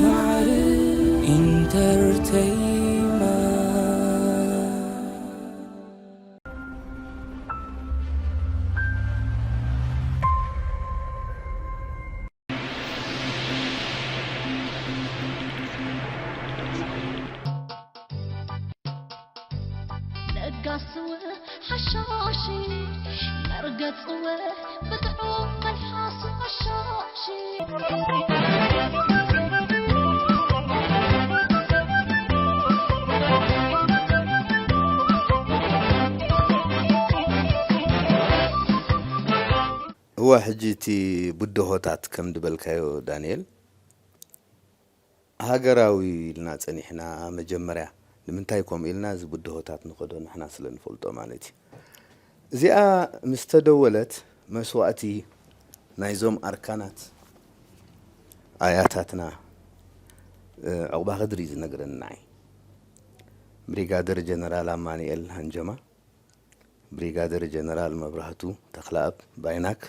ማዕረ ኢንተርተይመንት። ለጋስወ ሓሻሺ መርገጽወ ብጥዑም መልሓሱ ሓሻሺ። እወ፣ ሕጂ እቲ ብድሆታት ከም ዝበልካዮ ዳንኤል፣ ሃገራዊ ኢልና ጸኒሕና መጀመርያ። ንምንታይ ከምኡ ኢልና? እዚ ብድሆታት ንኸዶ ንሕና ስለ ንፈልጦ ማለት እዩ። እዚኣ ምስ ተደወለት መስዋእቲ ናይዞም ኣርካናት ኣያታትና፣ እ፣ ዕቑባ ከድሪ እዩ ዝነግረኒ ንዓይ። ብሪጋደር ጀነራል ኣማኑኤል ሃንጀማ፣ ብሪጋደር ጀነራል መብራህቱ ተኽለኣብ ባይናክ፣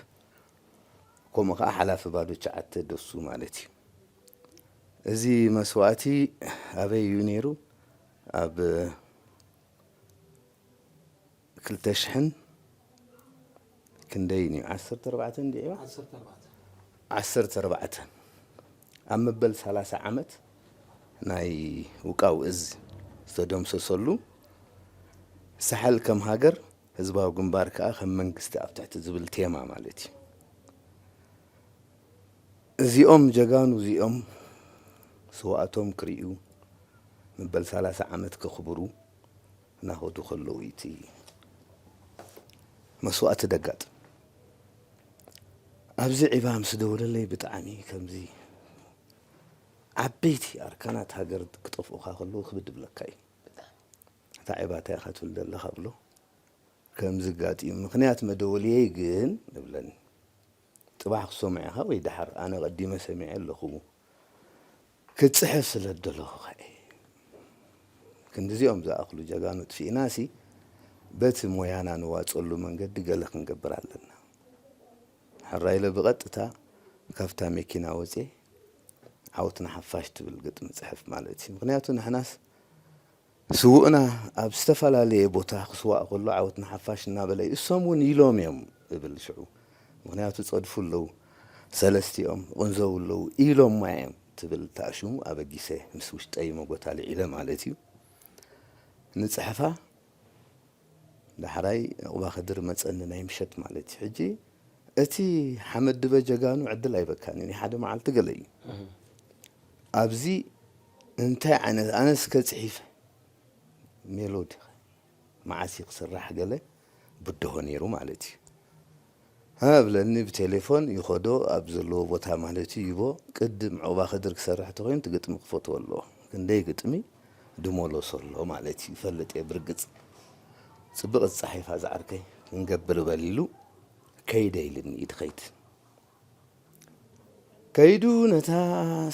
ከምኡ ኸዓ ሓላፊ ባዶ ትሽዓተ ደሱ ማለት እዩ። እዚ መስዋእቲ ኣበይ እዩ ነይሩ? ኣብ ክልተ ሽሕን ክንደይን እዩ? ዓሰርተ ኣርባዕተን ድዒባ? ዓሰርተ ኣርባዕተን። ኣብ መበል ሰላሳ ዓመት ናይ ውቃው እዝ ዝተደምሰሰሉ፣ ሳሕል ከም ሃገር፣ ህዝባዊ ግንባር ከኣ ከም መንግስቲ ኣብ ትሕቲ ዝብል ቴማ ማለት እዩ። እዚኦም ጀጋኑ እዚኦም ስውኣቶም ክርእዩ፣ መበል ሰላሳ ዓመት ከኽብሩ እናኸዱ ከለዉ እዩ እቲ መስዋእቲ ደጋጥም። ኣብዚ ዒባ ምስ ደወለለይ ብጣዕሚ ከምዚ ዓበይቲ ኣርካናት ሃገር ክጠፍኡኻ ከለዉ ክብድ ይብለካ እዩ። እታ ዒባ እንታይ ኢኻ ትብል ዘለኻ ብሎ ከምዚ ኣጋጢሙ። ምኽንያት መደወልየይ ግን እብለኒ። ጽባሕ ክሰምዖ ኢኻ ወይ ደሓር? ኣነ ቀዲመ ሰሚዐ ኣለኹ። ክጽሕፍ ስለ ዝደለኹ ኸኣ። ክንድዚኦም ዝኣኽሉ ጀጋኑ ጥፊእናሲ በቲ ሞያና ንዋጸሉ መንገዲ ገለ ክንገብር ኣለና። ሕራይ ኢለ ብቐጥታ ካብታ መኪና ወጽየ፣ ዓወት ንሓፋሽ ትብል ግጥሚ ጽሕፍ ማለት እዩ። ምኽንያቱ ንሕናስ ስዉእና ኣብ ዝተፈላለየ ቦታ ክስዋእ ከሎ ዓወት ንሓፋሽ እናበለ እዩ። እሶም እውን ኢሎም እዮም እብል ሽዑ። ምኽንያቱ ጸድፉ ኣለዉ፣ ሰለስቲኦም ቕንዘው ኣለዉ ኢሎማ እዮም ትብል ተኣሽሙ ኣበጊሰ ምስ ውሽጠይ መጎት ኣልዒለ ማለት እዩ። ንጽሕፋ ዳሕራይ ዕቑባ ከድር መጸኒ ናይ ምሸት ማለት እዩ። ሕጂ እቲ ሓመድ ድበ ጀጋኑ ዕድል ኣይበካን እዩ። ናይ ሓደ መዓልቲ ገለ እዩ። ኣብዚ እንታይ ዓይነት፣ ኣነ እስከ ጽሒፈ ሜሎዲ መዓስ እዩ ክስራሕ ገለ ብድሆ ነይሩ ማለት እዩ። ሃ እብለኒ ብቴሌፎን ይኸዶ ኣብ ዘለዎ ቦታ ማለት እዩ ይቦ። ቅድም ዕቑባ ከድር ክሰርሕ ተኾይኑ እቲ ግጥሚ ክፈትዎ ኣለዎ። ክንደይ ግጥሚ ድሞሎሶ ኣሎ ማለት እዩ። ይፈልጥ እየ ብርግጽ። ጽብቕ ዝጸሓይፋ ዝዓርከይ ክንገብር በል ኢሉ ከይደ ኢልኒ እዩ ድኸይድ። ከይዱ ነታ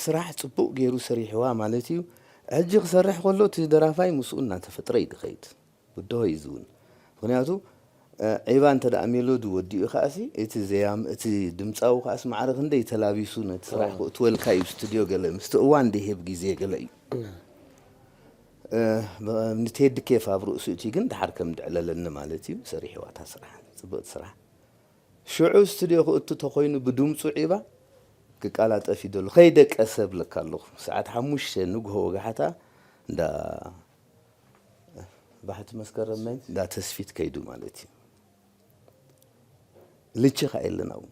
ስራሕ ጽቡቕ ገይሩ ሰሪሕዋ ማለት እዩ። ሕጂ ክሰርሕ ከሎ እቲ ደራፋይ ምስኡ እናተፈጥረ እዩ ድኸይድ። ብድሆ እዩ ዝውን። ምኽንያቱ፣ እ፣ ዒባ እንተ ደኣ ሜሎዲ ወዲኡ ከኣሲ፣ እቲ ዘያም-፣ እቲ ድምጻዊ ከኣስ ማዕረ ክንደይ ተላቢሱ ነቲ ስራሕ ኣዎ። ክእትወልካ እዩ ስቱድዮ ገለ፣ ምስቲ እዋን ደይህብ ግዜ ገለ እዩ። እ፣ ብ-፣ ንቴዲ ኬፍ ኣብ ርእሱ እቲ ግን ደሓር ከም ድዕለለኒ ማለት እዩ። ሰሪሕዋ እታ ስራሕ፣ ጽብቕቲ ስራሕ። ሽዑ ስቱድዮ ክእቱ ተኾይኑ ብድምጹ ዒባ ክቀላጠፍ እዩ ደሎ። ከይደ ቀሰ እብለካ ኣለኹ። ሰዓት ሓሙሽተ ንግሆ ወጋሕታ እንዳ ባሕቲ መስከረም ናይ እንዳ ተስፊት ከይዱ ማለት እዩ። ልቺ ኸኣ የለን ኣብኡ።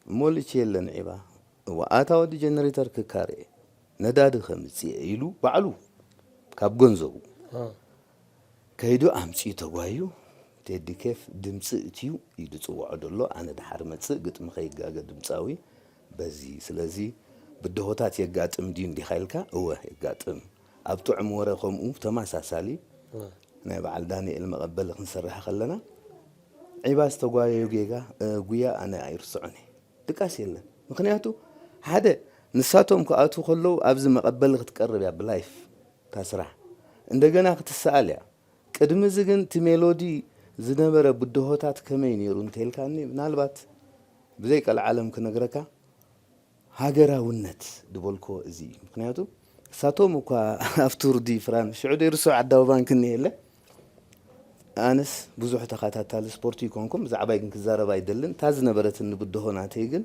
እሞ ልቺ የለን ዒባ። እዋ፣ ኣታ ወዲ ጀነሬተር ክካረ እየ፣ ነዳዲ ከምጽእ እየ ኢሉ ባዕሉ ካብ ገንዘቡ እ። ከይዱ ኣምጺኡ ተጓዩ። ቴዲ ኬፍ ድምጺ እትዩ እዩ ዝጽውዖ ደሎ። ኣነ ደሓር መጽእ፣ ግጥሚ ከይጋገ ድምጻዊ በዚ። ስለዚ ብድሆታት የጋጥም ድዩ እንዲኻ ኢልካ? እወ የጋጥም። ኣብ ጥዑም ወረ ከምኡ ተመሳሳሊ እ። ናይ በዓል ዳንኤል መቐበሊ ክንሰርሕ ከለና ዒባ ዝተጓየዩ ጌጋ፣ እ፣ ጉያ ኣነ ኣይርስዖን እየ። ድቃስ የለን። ምኽንያቱ ሓደ ንሳቶም ክኣትዉ ከለዉ ኣብዚ መቐበሊ ክትቀርብ እያ ብላይፍ እታ ስራሕ። እንደገና ክትሰኣል እያ። ቅድሚ እዚ ግን እቲ ሜሎዲ ዝነበረ ብድሆታት ከመይ ነይሩ እንተኢልካኒ፣ ምናልባት ብዘይ ቀልዓለም ክነግረካ፣ ሃገራውነት ዝበልክዎ እዚ እዩ። ምኽንያቱ እሳቶም እኳ ኣብ ቱር ዲ ፍራንስ ሽዑ ዶ ይርስዑ ዓዳዊ ባንክ እኒሄለ። ኣነስ ብዙሕ ተኸታታሊ ስፖርት ይኮንኩም፣ ብዛዕባይ ግን ክዛረብ ኣይደልን። እታ ዝነበረትኒ ብድሆ ናተይ ግን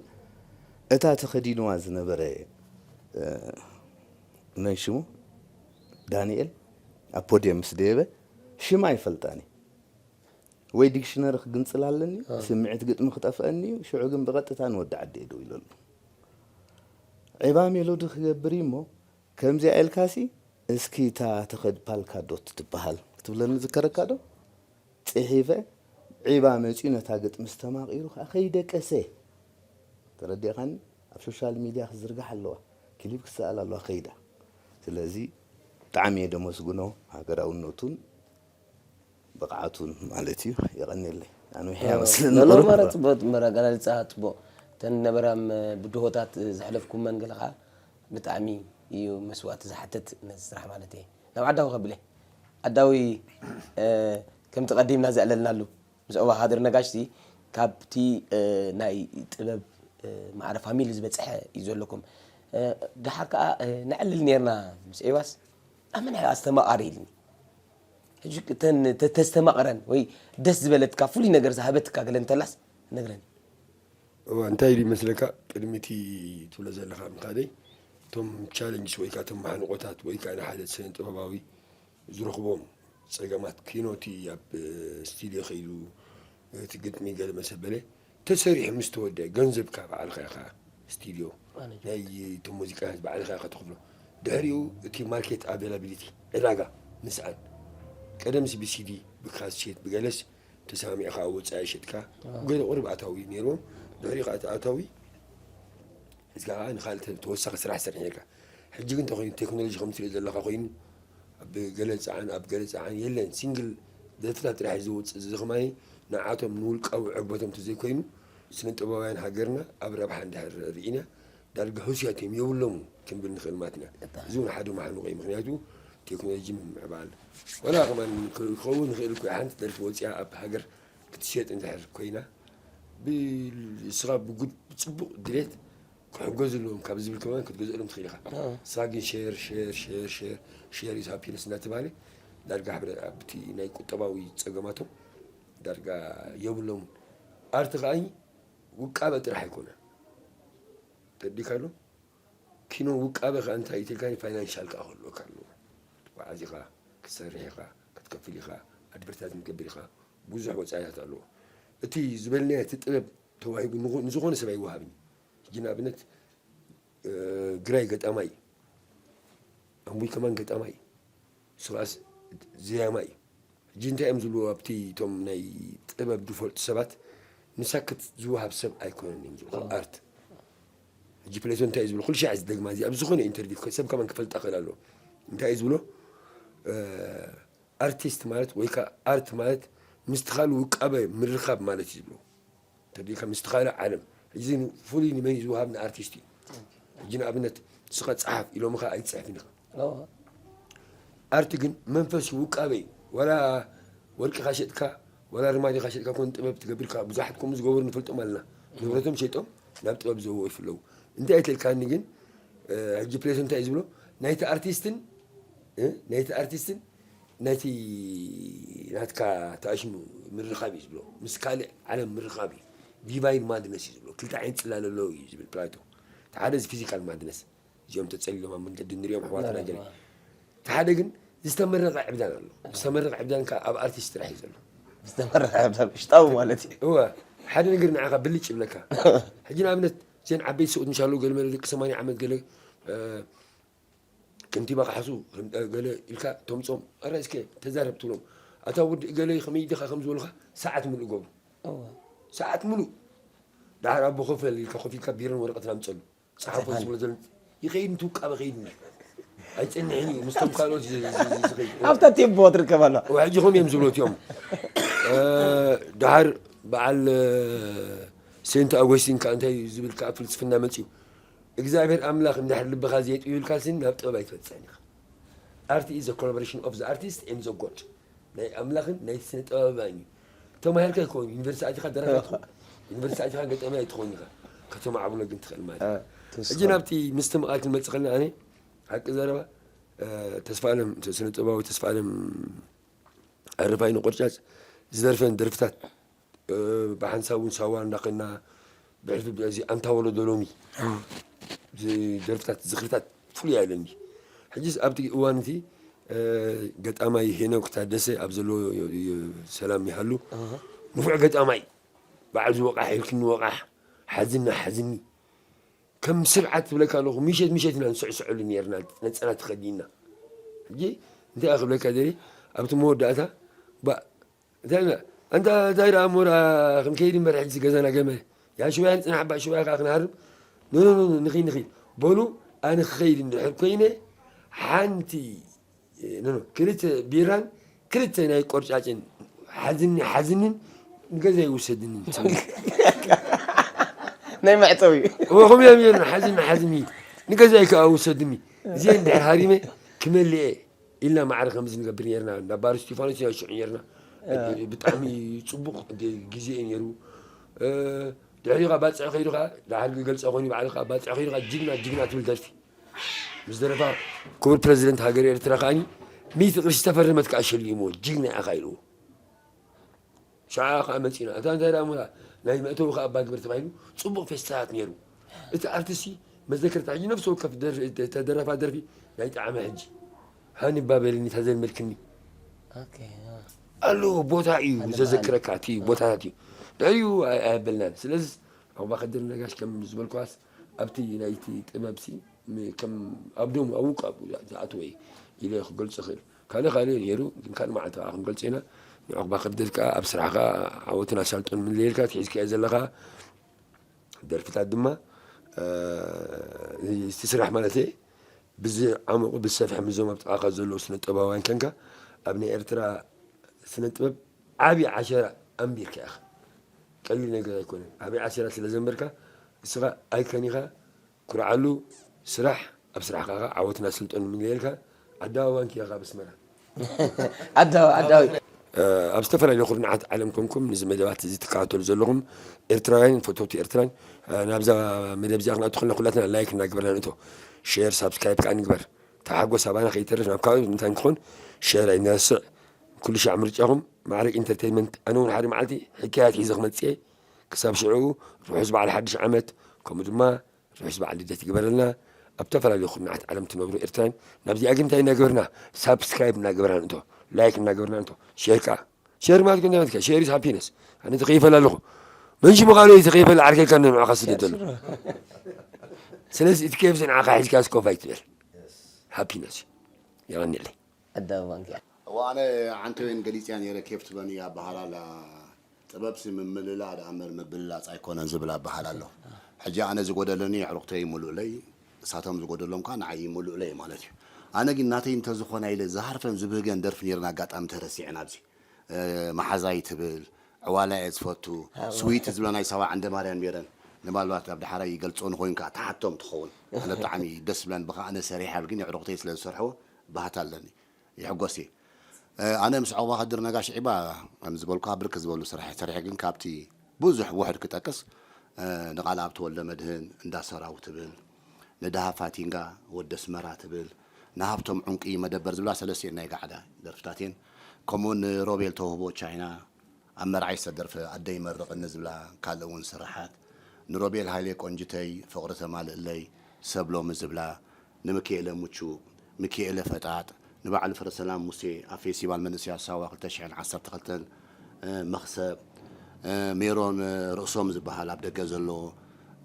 እታ ተኸዲንዋ ዝነበረ፣ እ፣ መን ሽሙ? ዳንኤል ኣብ ፖድየም ምስ ደየበ ሽማ ኣይፈልጣን እየ። ወይ ዲክሽነሪ ክግንጽል ኣለኒ፣ አ። ስምዒት ግጥሚ ክጠፍአኒ እዩ፣ ሽዑ ግን ብቐጥታ ንወዲ ዓዲ እየ ደው ኢለሉ። ዒባ ሜሎዲ ክገብር እዩ እሞ፣ ከምዚኣ ኢልካሲ፣ እስኪ እታ ተኸድ ፓልካ ዶት ትበሃል ክትብለኒ ዝከረካ ዶ? ጽሒፈ፣ ዒባ መጺኡ ነታ ግጥሚ ዝተማቒሩ ከኣ ከይደቀሰ፣ ተረዲእካኒ? ኣብ ሶሻል ሚድያ ክዝርጋሕ ኣለዋ፣ ክሊፕ ክሰኣል ኣለዋ ከይዳ። ስለዚ ብጣዕሚ እየ ደመስግኖ ሃገራውነቱን ብቕዓቱን ማለት እዩ። የቐንየለይ። ኣንዊሐ እያ መስለኒ ሎሎ ቁሩብ። ማለት ጽቡቕ መረጋገጺ ጽቡቕ። እተን ነበራም ብድሆታት ዘሕለፍኩመን ገለ ከኣ ብጣዕሚ እዩ መስዋእቲ ዝሓትት ነዚ ስራሕ ማለት እየ። ናብ ዓዳዊ ከብለ። ዓዳዊ፣ እ፣ ከምቲ ቀዲምና ዘዕለልናሉ፣ ምስ ኦባ ካድር ነጋሽሲ ካብቲ፣ እ፣ ናይ ጥበብ፣ እ፣ ማዕረ ፋሚሊ ዝበጽሐ እዩ ዘለኩም። እ፣ ደሓር ከኣ፣ እ፣ ነዕልል ኔርና ምስ ኤባስ፣ ኣመን ኣስተማቓሪ ኢልኒ። ሕጂ እተን ተ-፣ ተስተማቕረን ወይ ደስ ዝበለትካ ፍሉይ ነገር ዝሃበትካ ገለ እንተላስ ነግረኒ። እዋ፣ እንታይ ኢሉ ይመስለካ? ቅድሚ እቲ ትብሎ ዘለኻ ምኻደይ፣ እቶም ቻለንጅስ ወይ ከኣ እቶም ማሕንቆታት ወይ ከኣ ንሓደ ስነ ጥበባዊ ዝረኽቦም ጸገማት፣ ኪኖ እቲ ኣብ ስቱድዮ ከይዱ እቲ ግጥሚ ገለ መሰበለ ተሰሪሑ ምስ ተወደአ፣ ገንዘብካ ባዕልኻ ኢኻ ስቱድዮ ማኔጀር። ናይ እቶም ሙዚቃ ባዕልኻ ኢኻ ተኽፍሎ። ድሕሪኡ እቲ ማርኬት ኣቬላቢሊቲ፣ ዕዳጋ ምስኣን፣ ቀደምሲ ብሲዲ ብካሴት ብገለስ ተሰማሚዕካ ኣብ ወጻኢ ሸጥካ፣ ኣዎ። ገለ ቁሩብ ኣታዊ ነይርዎም። ድሕሪኡ ከኣ እቲ ኣታዊ ሒዝካ ከኣ ንኻልእ ተ-፣ ተወሳኺ ስራሕ ትሰርሕ ነይርካ። ሕጂ ግን እንታይ ኮይኑ፣ ቴክኖሎጂ ከም ትሪኦ ዘለኻ ኮይኑ፣ ኣብ ገለ ጸዓን፣ ኣብ ገለ ጸዓን የለን። ሲንግል ደርፍታት ጥራሕ እዩ ዝወጽእ። እዚ ከማኒ ንዓቶም ንውልቃዊ ዕግበቶም ተዘይኮይኑ፣ ስነ ጥበባውያን ሃገርና ኣብ ረብሓ እንድሕር ርኢና፣ ዳርጋ ህሱያት እዮም፣ የብሎምን ክንብል ንኽእል ማለት ኢና። እታ። እዚ እውን ሓደ ማሕንቆ እዩ። ምኽንያቱ ቴክኖሎጂ ምምዕባል፣ ወላ ከማን ክኸውን ይኽእል እኮ፣ ሓንቲ ደርፊ ወጺኣ ኣብ ሃገር ክትሸጥ እንድሕር ኮይና፣ ብ-፣ ንስኻ ብጉድ ብጽቡቕ ድሌት ክሕገዙ ኣለዎም ካብ ዝብል ከማን ክትገዝእሎም ትኽእል ኢኻ። ኣዎ። ንስኻ ግን ሼር፣ ሼር፣ ሼር፣ ሼር፣ ሼር is happiness እናተባህለ ዳርጋ ሕብረ-፣ ኣብቲ ናይ ቁጠባዊ ጸገማቶም ዳርጋ የብሎምን። ኣርቲ ከኣ ውቃበ ጥራሕ ኣይኮነን። ተረዲእካ ኣሎ? ኪኖ ውቃበ ከኣ እንታይ እዩ ትልካኒ፣ ፋይናንሻል ከኣ ክህልወካ ኣለዎ። ክትጓዓዝ ኢኻ፣ ክትሰርሕ ኢኻ፣ ክትከፍል ኢኻ፣ ኣድቨርታይዝመንት ክትገብር ኢኻ፣ ብዙሕ ወጻኢታት ኣለዎ። እቲ ዝበልናዮ እቲ ጥበብ ተዋሂቡ ንኹ-፣ ንዝኾነ ሰብ ኣይወሃብን እዩ። ሕጂ ንኣብነት፣ እ፣ ግራይ ገጣማይ እዩ። ኣምቡይ ከማን ገጣማይ እዩ። ስብኣስ ዘያማይ እዩ። ሕጂ እንታይ እዮም ዝብልዎ ኣብቲ እቶም ናይ ጥበብ ዝፈልጡ ሰባት፣ ንሳክት ዝወሃብ ሰብ ኣይኮነን እዮም ዝብሉ። ኣዎ። ኣርት። ሕጂ ፕሌቶ እንታይ እዩ ዝብሉ? ኩሉ ሻዕ ዝደግማ እዚኣ ኣብ ዝኾነ ኢንተርቪው ሰብ ከማን ክፈልጣ ክእል ኣለዎ። እንታይ እዩ ዝብሎ? እ፣ ኣርቲስት ማለት ወይ ከኣ ኣርት ማለት ምስቲ ካልእ ውቃበ ምርኻብ ማለት እዩ ዝብሎ። ተዲካ ምስቲ ካልእ ዓለም። ሕጂ ፍሉይ ንመን እዩ ዝወሃብ? ንኣርቲስት እዩ። ሕጂ ንኣብነት ንስኻ ጸሓፍ ኢሎምኻ ኣይትጽሕፍን ኢኻ። ኣዎ። ኣርቲ ግን መንፈስ እዩ፣ ውቃበ እዩ። ዋላ ወርቅኻ ሸጥካ፣ ዋላ ርማዲኻ ሸጥካ ኮን ጥበብ ትገብርካ። ብዙሓት ከምኡ ዝገበሩ ንፈልጦም ኣለና። ንብረቶም ሸጦም ናብ ጥበብ ዘወፉ ኣለዉ። እንታይ እተልካኒ ግን፣ እ፣ ሕጂ ፕሌቶ እንታይ እዩ ዝብሎ? ናይቲ ኣርቲስትን፣ እ፣ ናይቲ ኣርቲስትን ናይቲ ናትካ ተኣሽሙ ምርኻብ እዩ ዝብሎ። ምስ ካልእ ዓለም ምርኻብ እዩ። ዲቫይን ማድነስ እዩ ዝብሎ። ክልተ ዓይነት ጽላል ኣለዎ እዩ ዝብል ፕላቶ። እቲ ሓደ እዚ ፊዚካል ማድነስ፣ እዚኦም ተጸሊሎም ኣብ መንገዲ ንሪኦም ኣሕዋትና ገለ። ኣዎ። እቲ ሓደ ግን ዝተመረቐ ዕብዳን ኣሎ። ዝተመረቐ ዕብዳን ከኣ ኣብ ኣርቲስት ጥራሕ እዩ ዘሎ። ዝተመረቐ ዕብዳን ውሽጣዊ ማለት እዩ። እወ፣ ሓደ ነገር ንዓኻ ብልጭ ይብለካ። ሕጂ ንኣብነት፣ እዘን ዓበይቲ ሰብኡት ምሽ ኣለዉ፣ ገለ መለ ደቂ ሰማንያ ዓመት ገለ፣ እ፣ ከንቲባ ክሓሱ፣ ከም፣ እ፣ ገለ ኢልካ ተምጾም፣ "ኣረ እስከ ተዛረብ" ትብሎም። "ኣታ ወዲ እገለ ከመይ ዲኻ?" ከም ዝበሉኻ ሰዓት ምሉእ ገብሩ። እወ። ሰዓት ምሉእ። ደሓር ኣቦ ኮፍ በል ኢልካ ኮፍ ኢልካ ቢሮን ወረቐትን ኣምጸሉ። ጸሓፎ ጽሓፋን። ዝብሎ ዘሎ ይኸይድ፣ እንትውቃበ ኸይድ እንዲ። ኣይጸንሕን እዩ፣ ምስቶም ካልኦት ዝ-፣ ዝ-፣ ዝ-፣ ዝኸይድ። ኣብታ ቴምፖ ትርከብ ኣላ። እወ፣ ሕጂ ከምኡ እዮም ዝብሉ እቲኦም። እ፣ ደሓር በዓል፣ እ፣ ሴንት ኣጎስቲን ከኣ እንታይ እዩ ዝብል ከኣ ፍልስፍና መጺኡ። እግዚኣብሔር ኣምላኽ እንድሕር ልብኻ ዘየጥብዩልካሲ ናብ ጥበብ ኣይትበጽሕን ኢኻ። Art is the collaboration of the artist and the God። ናይ ኣምላኽን ናይ ስነ ጥበባን እዩ። ተማሂርካ ኣይኮን፣ ዩኒቨርሲቲ ኣቲኻ ደራሲ ኣይትኾን። ዩኒቨርሲቲ ኣቲኻ ገጣማይ ኣይትኸውን ኢኻ፣ ከተማዕብሎ ግን ትኽእል ማለት እዩ። ሕጂ ናብቲ ምስትምቓል ክንመጽእ ከለና፣ ኣነ ሓቂ ዘረባ፣ ተስፋ ኣለም፣ ስነ ጥበባዊ ተስፋ ኣለም ኣረፋይነ ቆርጫጭ ዝደርፈን ደርፍታት፣ ብሓንሳብ እውን ሳዋ እንዳኸና ብሕልፊ እዚ ኣንታ ወለዶ ሎሚ ደርፍታት፣ ዝኽርታት ፍሉይ ኣለኒ። ሕጅስ ኣብቲ እዋን እቲ ገጣማይ ሄኖክ ታደሰ ኣብ ዘለዎ ሰላም ይሃሉ፣ ንፉዕ ገጣማይ፣ ባዕሉ ዝወቃሕ ኢልክኒ ወቃሕ፣ ሓዝና ሓዝኒ፣ ከም ስብዓት ትብለካ ኣለኹ። ምሸት ምሸት ኢና ንስዕስዐሉ ነርና፣ ነጸላ ተኸዲና። ሕጂ እንታይ እየ ክብለካ ደሊ፣ ኣብቲ መወዳእታ፣ ባ እንታይ ኢልና፣ ኣንታ እንታይ ደኣ ሞራ፣ ክንከይድ እምበር ሕጂ ገዛና ገመ። ያ ሽባይ ንጽናሕ፣ ባ ሽባይ ከኣ ክንሃርም። ኖ፣ ኖ፣ ኖ፣ ኖ፣ ንኺድ፣ ንኺድ። በሉ፣ ኣነ ክኸይድ እንድሕር ኮይነ፣ ሓንቲ፣ ኖ፣ ኖ፣ ክልተ ቢራን ክልተ ናይ ቆርጫጭን ሓዝኒ፣ ሓዝንን ንገዛ ይውሰድኒ። ናይ መዕጸዊ። እወ፣ ከምኡ እዮም ነርና፣ ሓዝኒ፣ ሓዝኒ። ንገዛይ ከኣ ውሰድኒ። እዚአ እንድሕር ሃሪመ ክመልእ እየ። ኢልና ማዕረ ከምዚ ንገብር ነርና። ናብ ባር እስቲፋኖስ ኢና ሽዑ ነርና። ብጣዕሚ ጽቡቕ ግዜ እዩ ነይሩ። ድሕሪኡ ኸዓ ባጽዕ ከይዱ ኸዓ፣ ድሓር ክገልጾ ኮይኑ ባዕሉ ኸዓ፣ ባጽዕ ከይዱ ኸዓ፣ ጅግና፣ ጅግና ትብል ደርፊ ምስ ደረፋ፣ ክቡር ፕረዚደንት ሃገር ኤርትራ ኸዓኒ፣ ሚእቲ ቅርሺ ዝተፈረመት ከኣ ሸሊምዎ፣ ጅግና ኢኻ ኢልዎ። ሽዓ ኸዓ መጺና። እታ እንታይ ደኣ እሞ ናይ መእተዊ ኸዓ ኣባ ግበር ተባሂሉ ጽቡቕ ፌስታላት ነይሩ። እቲ ኣርቲስቲ መዘከርታ ሕጂ ነፍሲ ወከፍ ደርፊ፣ እተ-፣ እተደረፋ ደርፊ ናይ ጣዕመ ሕጂ። ሃኒ እባ በልኒ፣ እታ ዘልመድክኒ። ኦኬ፣ አ። ኣሎ ቦታ እዩ ሃኒ ዘዘክረካ፣ እቲ ቦታታት እዩ። ድሕሪኡ ኣይ-፣ ኣየበልናን። ስለዚ ዑቕባኸድር ነጋሽ ከም ዝበልኳስ ኣብቲ ናይቲ ጥበብሲ ም-፣ ከም ኣብ ደሙ ኣብ ውቃቡ ዝኣተወ እዩ ኢለ ክገልጾ እኽእል። ካልእ ካልእ ነይሩ፣ ግን ካልእ መዓልቲ ከዓ ክንገልጾ ኢና። ንዑቕባኸድር ከዓ ኣብ ስራሕኻ ዓወትን ኣሳልጦን ምንለየልካ፣ ትሒዝካዮ ዘለኻ ደርፍታት ድማ፣ እ፣ እቲ ስራሕ ማለት እየ፣ ብዝዓመቑ፣ ብዝሰፍሐ ምስዞም ኣብ ጥቓኻ ዘለዉ ስነ ጥበባውያን ከንካ ኣብ ናይ ኤርትራ ስነ ጥበብ ዓቢ ዓሸራ ኣንቢርካ ኢኻ። ቀሊል ነገር ኣይኮነን። ዓቢ ዓሸራ ስለ ዘንበርካ፣ እስኻ ኣይከን ኢኻ፣ ኩርዓሉ። ስራሕ፣ ኣብ ስራሕኻ ኸኣ ዓወትን ኣሳልጦን ንምነየልካ። ዓዳዊ ባንክ ኢኻ ካብ ኣስመራ። ዓዳዊ፣ ዓዳዊ። ኣብ ዝተፈላለዩ ኩርናዓት ዓለም ኮንኩም ነዚ መደባት እዚ ትከታተሉ ዘለኹም ኤርትራውያን፣ ፈተውቲ ኤርትራን፣ ናብዛ መደብ እዚኣ ክንኣቱ ከለና ኩላትና ላይክ እናገበርና ንእቶ። ሼር፣ ሳብስክራይብ ከኣ ንግበር። ተሓጎስ ኣባና ከይተርፍ ናብ ካልኦት እንታይ እንክኾን ሼር ኣይንረስዕ። ኩሉ ሻዕ ምርጫኹም ማዕረ ኢንተርቴይንመንት። ኣነ እውን ሓደ መዓልቲ ሕክያት ሒዘ ክመጽእ እየ። ክሳብ ሽዑ ርሑስ በዓል ሓድሽ ዓመት፣ ከምኡ ድማ ርሑስ በዓል ልደት ይግበረልና። ኣብ ዝተፈላለዩ ኩርናዓት ዓለም ትነብሩ ኤርትራን ናብዚኣ ግን እንታይ እናገበርና፣ ሳብስክራይብ እናገበርና ንእቶ፣ ላይክ እናገበርና ንእቶ። ሼር ከኣ፣ ሼር ማለት ግን እንታይ ማለት ከ? ሼር ኢዝ ሃፒነስ። ኣነ ተኸይፈል ኣለኹ። መን ሽሙ ካልኦ እዩ ተኸይፈል ዓርከይ ካን ንዕኻ ስደድ ዘሎ። ስለዚ እቲ ኬፍ ንዓኻ ሒዝካ ስኮፍ ኣይትበል። ሃፒነስ። የቐንየለይ። ዓዳዊ ባንክ እያ። እዋ ኣነ ዓንተወይን ገሊፅያ ነይረ፣ ኬፍ ትበኒ እያ ኣበሃላላ። ጥበብሲ ምምልላ ደኣ እምበር ምብልላፅ ኣይኮነን ዝብል ኣበሃል ኣሎ። ሕጂ ኣነ ዝጎደለኒ ኣዕሩኽተይ ሙሉእለይ፣ እሳቶም ዝጎደሎም ከዓ ንዓይ ሙሉእለይ ማለት እዩ። ኣነ ግን ናተይ እንተዝኾና ኢለ ዝሃርፈን ዝብህገን ደርፊ ነይረን ኣጋጣሚ ተረሲዐን ኣብዚ። እ፣ መሓዛይ ትብል፣ ዕዋላ እየ ዝፈቱ፣ ስዊት ዝብላ ናይ ሳዋ ዓንደ ማርያም ነይረን። ንባልባት ኣብ ዳሕራይ ይገልጾ ንኾይኑ ከዓ ተሓቶም ትኸውን። ኣነ ብጣዕሚ ደስ ዝብለን ብኻ ኣነ ሰሪሐ ግን ኣዕሩኽተይ ስለ ዝሰርሕዎ ባህታ ኣለኒ። ይሕጎስ እየ። እ፣ ኣነ ምስ ዑቕባኸድር ነጋሽ ዒባ ከም ዝበልኩኻ ብርክት ዝበሉ ስራሕ እየ ሰሪሐ፣ ግን ካብቲ ብዙሕ ውሑድ ክጠቅስ፣ እ፣ ንቓልኣብ ተወልደ መድህን፣ እንዳ ሰራው ትብል፣ ንድሃ ፋቲንጋ፣ ወዲ ኣስመራ ትብል፣ ንሃብቶም ዕንቁ መደበር ዝብላ ሰለስቲኤን ናይ ጋዕዳ ደርፍታት እየን። ከምኡ ንሮቤል ተውህቦ ቻይና፣ ኣብ መርዓይ ዝተደርፈ ኣደይ መርቕኒ ዝብላ ካልእ እውን ስርሓት፣ ንሮቤል ሃይለ ቆንጅተይ፣ ፍቕሪ ተማልእለይ፣ ሰብ ሎሚ ዝብላ፣ ንምክኤለ ሙቹ፣ ምክኤለ ፈጣጥ፣ ንባዕሉ ፍረሰላም ሙሴ ኣብ ፌስቲቫል መንእሰያት ሳዋ ክልተ ሽሕን ዓሰርተ ክልተን፣ እ፣ መኽሰብ፣ እ፣ ሜሮን፣ እ፣ ርእሶም ዝበሃል ኣብ ደገ ዘሎ፣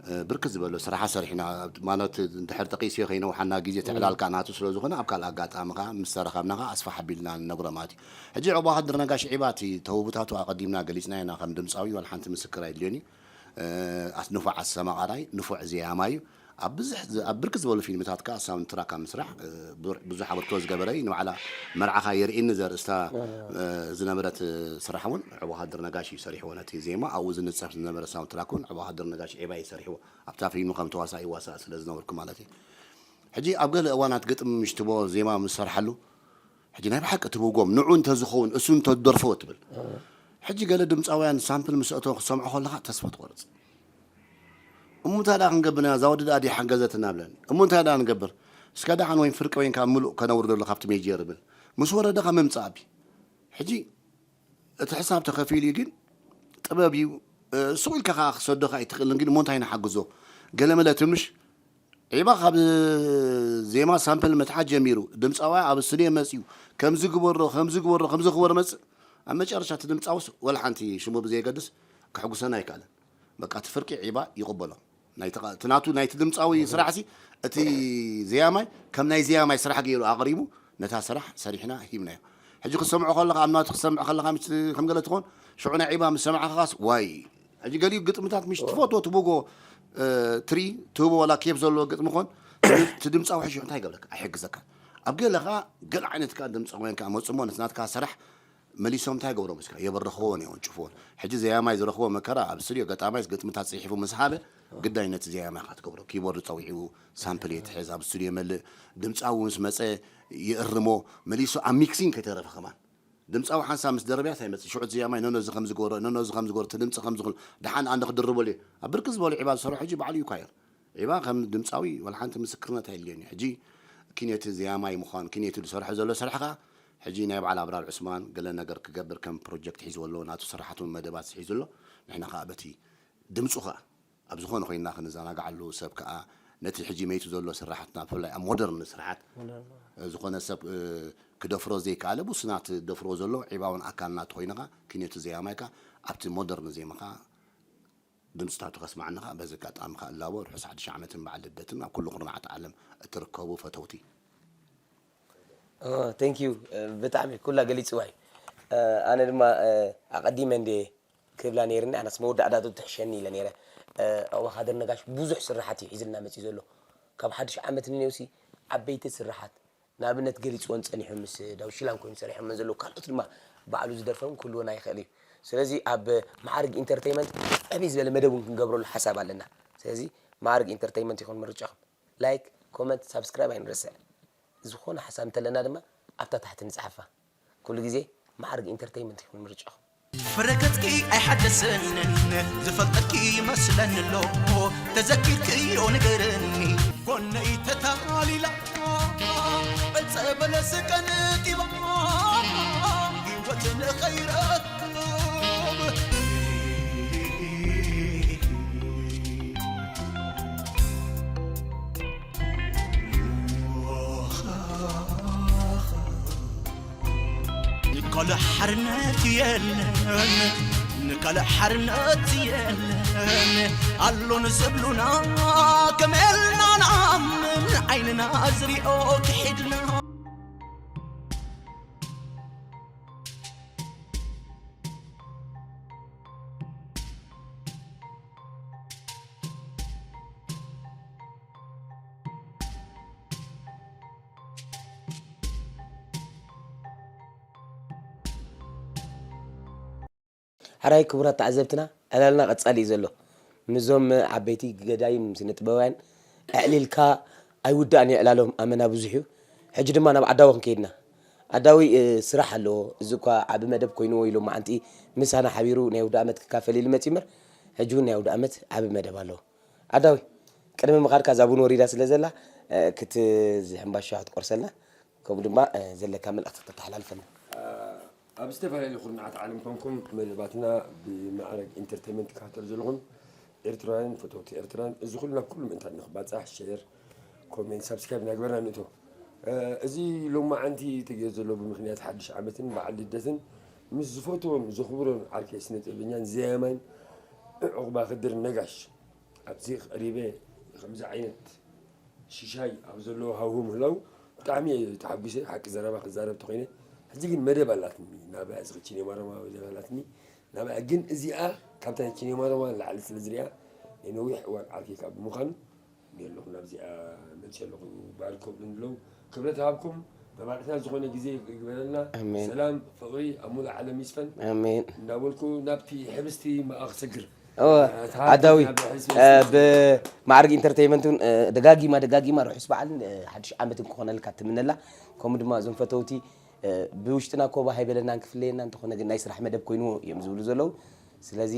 እ፣ ብርክት ዝበሎ ስራሓት ሰሪሕና። ማለት እንድሕር ጠቒሰዮ ከይነውሓና ግዜ እቲ ዕላል ከዓ ናቱ ስለ ዝኾነ ኣብ ካልእ ኣጋጣሚ ከዓ ምስ ተረኸብና ከዓ ኣስፋሕ ኣቢልና ንነግሮ ማለት እዩ። ሕጂ ዑቕባኸድር ነጋሽ ዒባ እቲ ተውህቦታቱ ኣቐዲምና ገሊፅና ኢና። ከም ድምፃዊ ዋላ ሓንቲ ምስክር ኣየድልዮን እዩ። እ፣ ኣስ-፣ ንፉዕ ኣስተማቓራይ፣ ንፉዕ ዘያማይ እዩ። ኣብ ብዙሕ ዝ-፣ ኣብ ብርክት ዝበሉ ፊልምታት ከዓ ሳውንድ ትራክ ኣብ ምስራሕ፣ እ፣ ብዙ-፣ ብዙሕ ኣበርክቶ ዝገበረ እዩ። ንባዕላ መርዓኻ የርእየኒ ዘርእስታ፣ እ፣ ዝነበረት፣ እ፣ ስራሕ እውን ዑባኸድር ነጋሽ እዩ ሰሪሕዎ። ነቲ ዜማ ኣብኡ ዝንጸፍ ዝነበረ ሳውንድ ትራክ እውን ዑባኸድር ነጋሽ ዒባ እዩ ሰሪሕዎ። ኣብታ ፊልም ከም ተዋሳኢ ይዋሳእ ስለ ዝነበርኩ ማለት እዩ። ሕጂ ኣብ ገለ እዋናት ግጥም ምሽ ትቦ ዜማ ምስ ሰርሓሉ፣ ሕጂ ናይ ብሓቂ ትብህጎም ንዑ እንተዝኸውን እሱ እንተዝደርፎ ትብል። ሕጂ ገለ ድምፃውያን ሳምፕል ምስ ኣእተወ ክሰምዖ ከለኻ ተስፋ ትቆርፅ። እሞ እንታይ ደኣ ክንገብር ኢና? እዛ ወዲ ደኣ ድያ ሓገዘትና ብለን። እሞ እንታይ ደኣ ንገብር? እስከ ደሓን ወይን ፍርቂ ወይን ካብ ምሉእ ከነውርደሉ ካብቲ ሜጀር ይብል። ምስ ወረደ ካብ ምምፃእ ኣቢ። ሕጂ እቲ ሕሳብ ተኸፊሉ እዩ ግን ጥበብ እዩ። እ፣ ስቕ ኢልካ ከኣ ክሰዶ ከኣ ኣይትኽእልን ግን እሞ እንታይ ንሓግዞ? ገለ መለ ትንሽ ዒባ ካብ ዜማ ሳምፕል ምትሓት ጀሚሩ፣ ድምፃዊ ኣብ ስቱድዮ መፂኡ፣ ከምዚ ግበሮ፣ ከምዚ ግበሮ፣ ከምዚ ክበሮ መፅእ። ኣብ መጨረሻ እቲ ድምፃውስ ወላ ሓንቲ ሽሙ ብዘየገድስ ክሕጉሰና ኣይከኣለን። በቃ እቲ ፍርቂ ዒባ ይቕበሎ። ናይቲ ቃ-፣ እቲ ናቱ ናይቲ ድምፃዊ ስራሕ ሲ እቲ ዘያማይ ከም ናይ ዘያማይ ስራሕ ገይሩ ኣቕሪቡ ነታ ስራሕ ሰሪሕና ሂብናዮ። ሕጂ ክትሰምዖ ከለኻ ኣብ ናቱ ክትሰምዕ ከለኻ ምስ ከም ገለ ትኾን ሽዑ ናይ ዒባ ምስ ሰማዕኻስ ዋይ። ሕጂ ገሊኡ ግጥምታት ምሽ ትፈትዎ ትብጎ እ፣ ትሪ ትህቦ ዋላ ኬፍ ዘለዎ ግጥሚ ኮን እቲ ድምፃዊ ሕጂ እንታይ ይገብረካ ኣይሕግዘካ። ኣብ ገለ ከዓ ገለ ዓይነት ከዓ ድምፃውያን ከዓ መፁ እሞ ነቲ ናትካ ስራሕ መሊሶም እንታይ ገብሮም እስካ የበርኽዎን የወንጭፍዎን። ሕጂ ዘያማይ ዝረኽቦ መከራ ኣብ ስቱድዮ ገጣማይስ ግጥምታት ፅሒፉ ምስ ሃበ ግዳይ ነቲ ዘያማይ ከዓ ትገብሮ። ኪቦርድ ፀዊዑ ሳምፕል የትሕዝ ኣብ ስቱድዮ መልእ ድምፃዊ ምስ መፀ ይእርሞ መሊሱ ኣብ ሚክሲንግ ከይተረፈ ከማን ድምፃዊ ሓንሳብ ምስ ደረብያ እንታይ ይመፅእ ሽዑ እቲ ዘያማይ ነኖ እዚ ከምዝገበሮ ነኖ እዚ ከምዝገበሮ እቲ ድምፂ ከምዝኽል ደሓን ኣነ ክድርበሉ እየ ኣብ ብርቂ ዝበሉ ዒባ ዝሰርሑ ሕጂ ባዕሉ እዩ ኳየር ዒባ ከም ድምፃዊ ዋላ ሓንቲ ምስክርነት ኣየድልዮን እዩ ሕጂ ኪንዮቲ ዘያማይ ምዃን ኪንዮቲ ዝሰርሖ ዘሎ ስራሕ ከዓ ሕጂ ናይ በዓል ኣብራር ዑስማን ገለ ነገር ክገብር ከም ፕሮጀክት ሒዝዎ ኣሎ ናቱ ስራሓት እውን መደባት ሒዙ ኣሎ ንሕና ከዓ በቲ ድምፁ ከዓ ኣብ ዝኾነ ኮይንና ክንዘናግዓሉ ሰብ ከዓ ነቲ ሕጂ መይቱ ዘሎ ስራሓትና ብፍላይ ኣብ ሞደርን ስራሓት ዝኾነ ሰብ ክደፍሮ ዘይከኣለ ብሱናት ደፍሮ ዘሎ ዒባውን ኣካልና ተኮይንኻ ኪነቱ ዘያማይካ ኣብቲ ሞደርን ዜማኻ ድምፅታቱ ከስማዕንኻ በዚ ኣጋጣሚ ከኣ እላቦ ርሑስ ሓድሽ ዓመትን በዓል ልደትን ኣብ ኩሉ ኩርናዓት ዓለም እትርከቡ ፈተውቲ ቴንክ ዩ ብጣዕሚ ኩላ ገሊፅዋ እዩ ኣነ ድማ ኣቐዲመ እንደ ክብላ ነይርኒ ኣነስ መወዳእታቱ ትሕሸኒ ኢለ ነይረ ኣዋኻደር ነጋሽ ብዙሕ ስራሓት እዩ ሒዝልና መፅዩ ዘሎ ካብ ሓድሽ ዓመት ንኔውሲ ዓበይቲ ስራሓት ንኣብነት ገሊፅዎን ፀኒሑ ምስ ዳውሽላን ኮይኑ ሰሪሖመን ዘለዉ ካልኦት ድማ ባዕሉ ዝደርፈም ክህልወና ይኽእል እዩ ስለዚ ኣብ መዓርግ ኢንተርቴይመንት ዕብይ ዝበለ መደብ እውን ክንገብረሉ ሓሳብ ኣለና ስለዚ መዓርግ ኢንተርቴይመንት ይኹን ምርጫኹም ላይክ ኮመንት ሳብስክራይብ ኣይንረስዕ ዝኾነ ሓሳብ እንተለና ድማ ኣብታ ታሕቲ ንፅሓፋ ኩሉ ግዜ መዓርግ ኢንተርቴይመንት ይኹን ምርጫኹም ፍረገጽኪ ኣይሓደሰንን ዝፈልጠኪ ይመስለኒ ኣሎ ተዘኪርክዮ ንገረኒ ጎነይ ተታሊላ ዕፀ በለስ ቀንጢባ ህይወት ንኸይረክብ ካልእ ሓርነት የለን ንካልእ ሓርነት የለን ኣሎ ንዝብሉና ከመልና ንኣምን ዓይንና ዝሪኦ ክሒድና ሕራይ ክቡራት ተዓዘብትና ዕላልና ቀጻሊ እዩ ዘሎ። ምስዞም ዓበይቲ ገዳይም ስነ ጥበባውያን ኣዕሊልካ ኣይውዳእን እዩ ዕላሎም ኣመና ብዙሕ እዩ። ሕጂ ድማ ናብ ዓዳዊ ክንከይድ ኢና። ዓዳዊ ስራሕ ኣለዎ። እዚ እኳ ዓቢ መደብ ኮይንዎ እዩ ሎማዓንቲ ምሳና ሓቢሩ ናይ ኣውደኣመት ክካፈል ኢሉ መጺኡ እምበር ሕጂ እውን ናይ ኣውደኣመት ዓቢ መደብ ኣለዎ። ዓዳዊ ቅድሚ ምኻድካ እዛ ቡን ወሪዳ ስለ ዘላ ክትዚ ሕምባሻ ክትቆርሰልና ከምኡ ድማ ዘለካ መልእኽቲ ክተተሓላልፈልና። ኣብ ዝተፈላለዩ ኩርናዓት ዓለም ኮንኩም መደባትና ብማዕረግ ኢንተርቴይመንት ትከታተሉ ዘለኹም ኤርትራውያን ፈተውቲ ኤርትራን እዚ ኩሉ ናብ ኩሉ ምእንታት ንክባፃሕ ሸር ኮሜንት ሳብስክራይብ እናግበርና ንእቶ እዚ ሎማዓንቲ ተገይሩ ዘሎ ብምክንያት ሓድሽ ዓመትን በዓል ልደትን ምስ ዝፈትዎም ዘኽብሮን ዓርከይ ስነ ጥበበኛን ዘያማይን ዑቕባ ክድር ነጋሽ ኣብዚ ቀሪበ ከምዚ ዓይነት ሽሻይ ኣብ ዘለዎ ሃውሁ ምህላው ብጣዕሚ እየ ተሓጒሰ ሓቂ ዘረባ ክዛረብ ተኾይነ ሕጂ ግን መደብ ኣላትኒ ናብኣ እዚ ክቺን የማረማ መደብ ኣላትኒ ናብኣ ግን እዚኣ ካብታ ቺን የማረማ ንላዕሊ ስለ ዝሪኣ ናይ ነዊሕ እዋን ዓርኪ ካብ ብምዃኑ እየ ኣለኹ ናብዚኣ መፅእ ኣለኹ ባርኮም እንለው ክብረት ሃብኩም መባዕትና ዝኾነ ግዜ ይግበረልና ኣሜን። ሰላም ፍቕሪ ኣብ ሙሉእ ዓለም ይስፈን ኣሜን። እናበልኩ ናብቲ ሕብስቲ መኣ ክሰግር እወ፣ ዓዳዊ ብማዕርግ ኢንተርቴይመንት እውን ደጋጊማ ደጋጊማ ርሑስ በዓልን ሓድሽ ዓመትን ክኾነልካ ትምነላ። ከምኡ ድማ እዞም ፈተውቲ ብውሽጥና ኮባ ሃይበለናን ክፍለየና እንተኾነ ግን ናይ ስራሕ መደብ ኮይንዎ እዮም ዝብሉ ዘለዉ። ስለዚ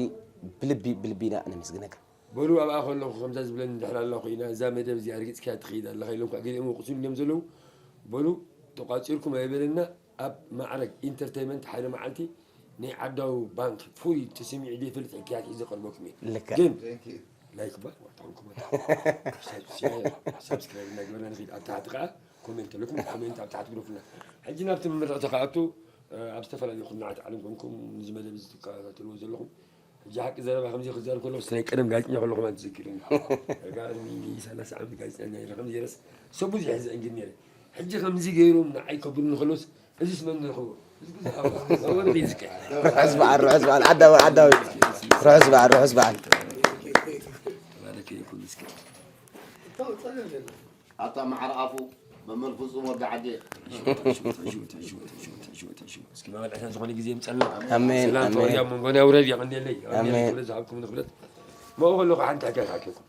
ብልቢ ብልቢ ኢና ነመስግነካ። በሉ ኣብኣ ከለኹ ከምዛ ዝብለኒ እንድሕር ኣላ ኮይና እዛ መደብ እዚኣ ርጊጽካያ ትኸይድ ኣለኻ ኢሎም ከዓ ገሊኦም ወቕሱኒ እዮም ዘለዉ። በሉ ተቋጺርኩም ኣይበለና። ኣብ ማዕረግ ኢንተርተይመንት ሓደ መዓልቲ ናይ ዓዳዊ ባንክ ፍሉይ ተሰሚዑ ዘይፈልጥ ሕክያት ሒዘ ቀርበኩም እየ። ልክዕ። ግን ላይክ ባ ዋታንኩም ሳብስክራይብ እናገበርና ንኽድ ኣብ ታሕቲ ከዓ ኮሜንት ኣለኩም ኮሜንት ኣብ ታሕቲ ግደፉና። ሕጂ ናብቲ መመረቕቲ ከኣቱ ኣብ ዝተፈላለዩ ኩርናዓት ዓለም ኮንኩም ንዚ መደብ እዚ ትከታተልዎ ዘለኹም ሕጂ ሓቂ ዘረባ ከምዚ ክዛረብ ከለኹ ናይ ቀደም ጋዜጠኛ ከለኹ ማለት ትዝክርኒ። ዳርጋ ቅድሚ ሰላሳ ዓመት ጋዜጠኛ ነይረ። ከምዚ ገይረስ ሰብ ብዙሕ ይሕዘ እንግድ ነይረ። ሕጂ ከምዚ ገይሮም ንዓይ ከብሉኒ ከለውስ እዚስ መን ንረኽቦ? እዚ ግዜ ኣብ ወርቂ ይዝከ። ርሑስ በዓል፣ ርሑስ በዓል። ዓዳዊ፣ ዓዳዊ። ርሑስ በዓል፣ ርሑስ በዓል። ተባረክ ይኩን እስከ። ኣታ መዓር ኣፉ መምህር ፍጹም ወዲ ዓዲ። እስኪ መመልዕታ ዝኾነ ግዜ ይምጸልና። ኣሜን፣ ሰላም ኣሜን። ተወርያ መንጎና ውረድ የቐንየለይ። ኣሜን። ክብረት ዝሃብኩም ንክብረት። መኡ ከለኹ ሓንቲ ሕካይ ክሓከኩም።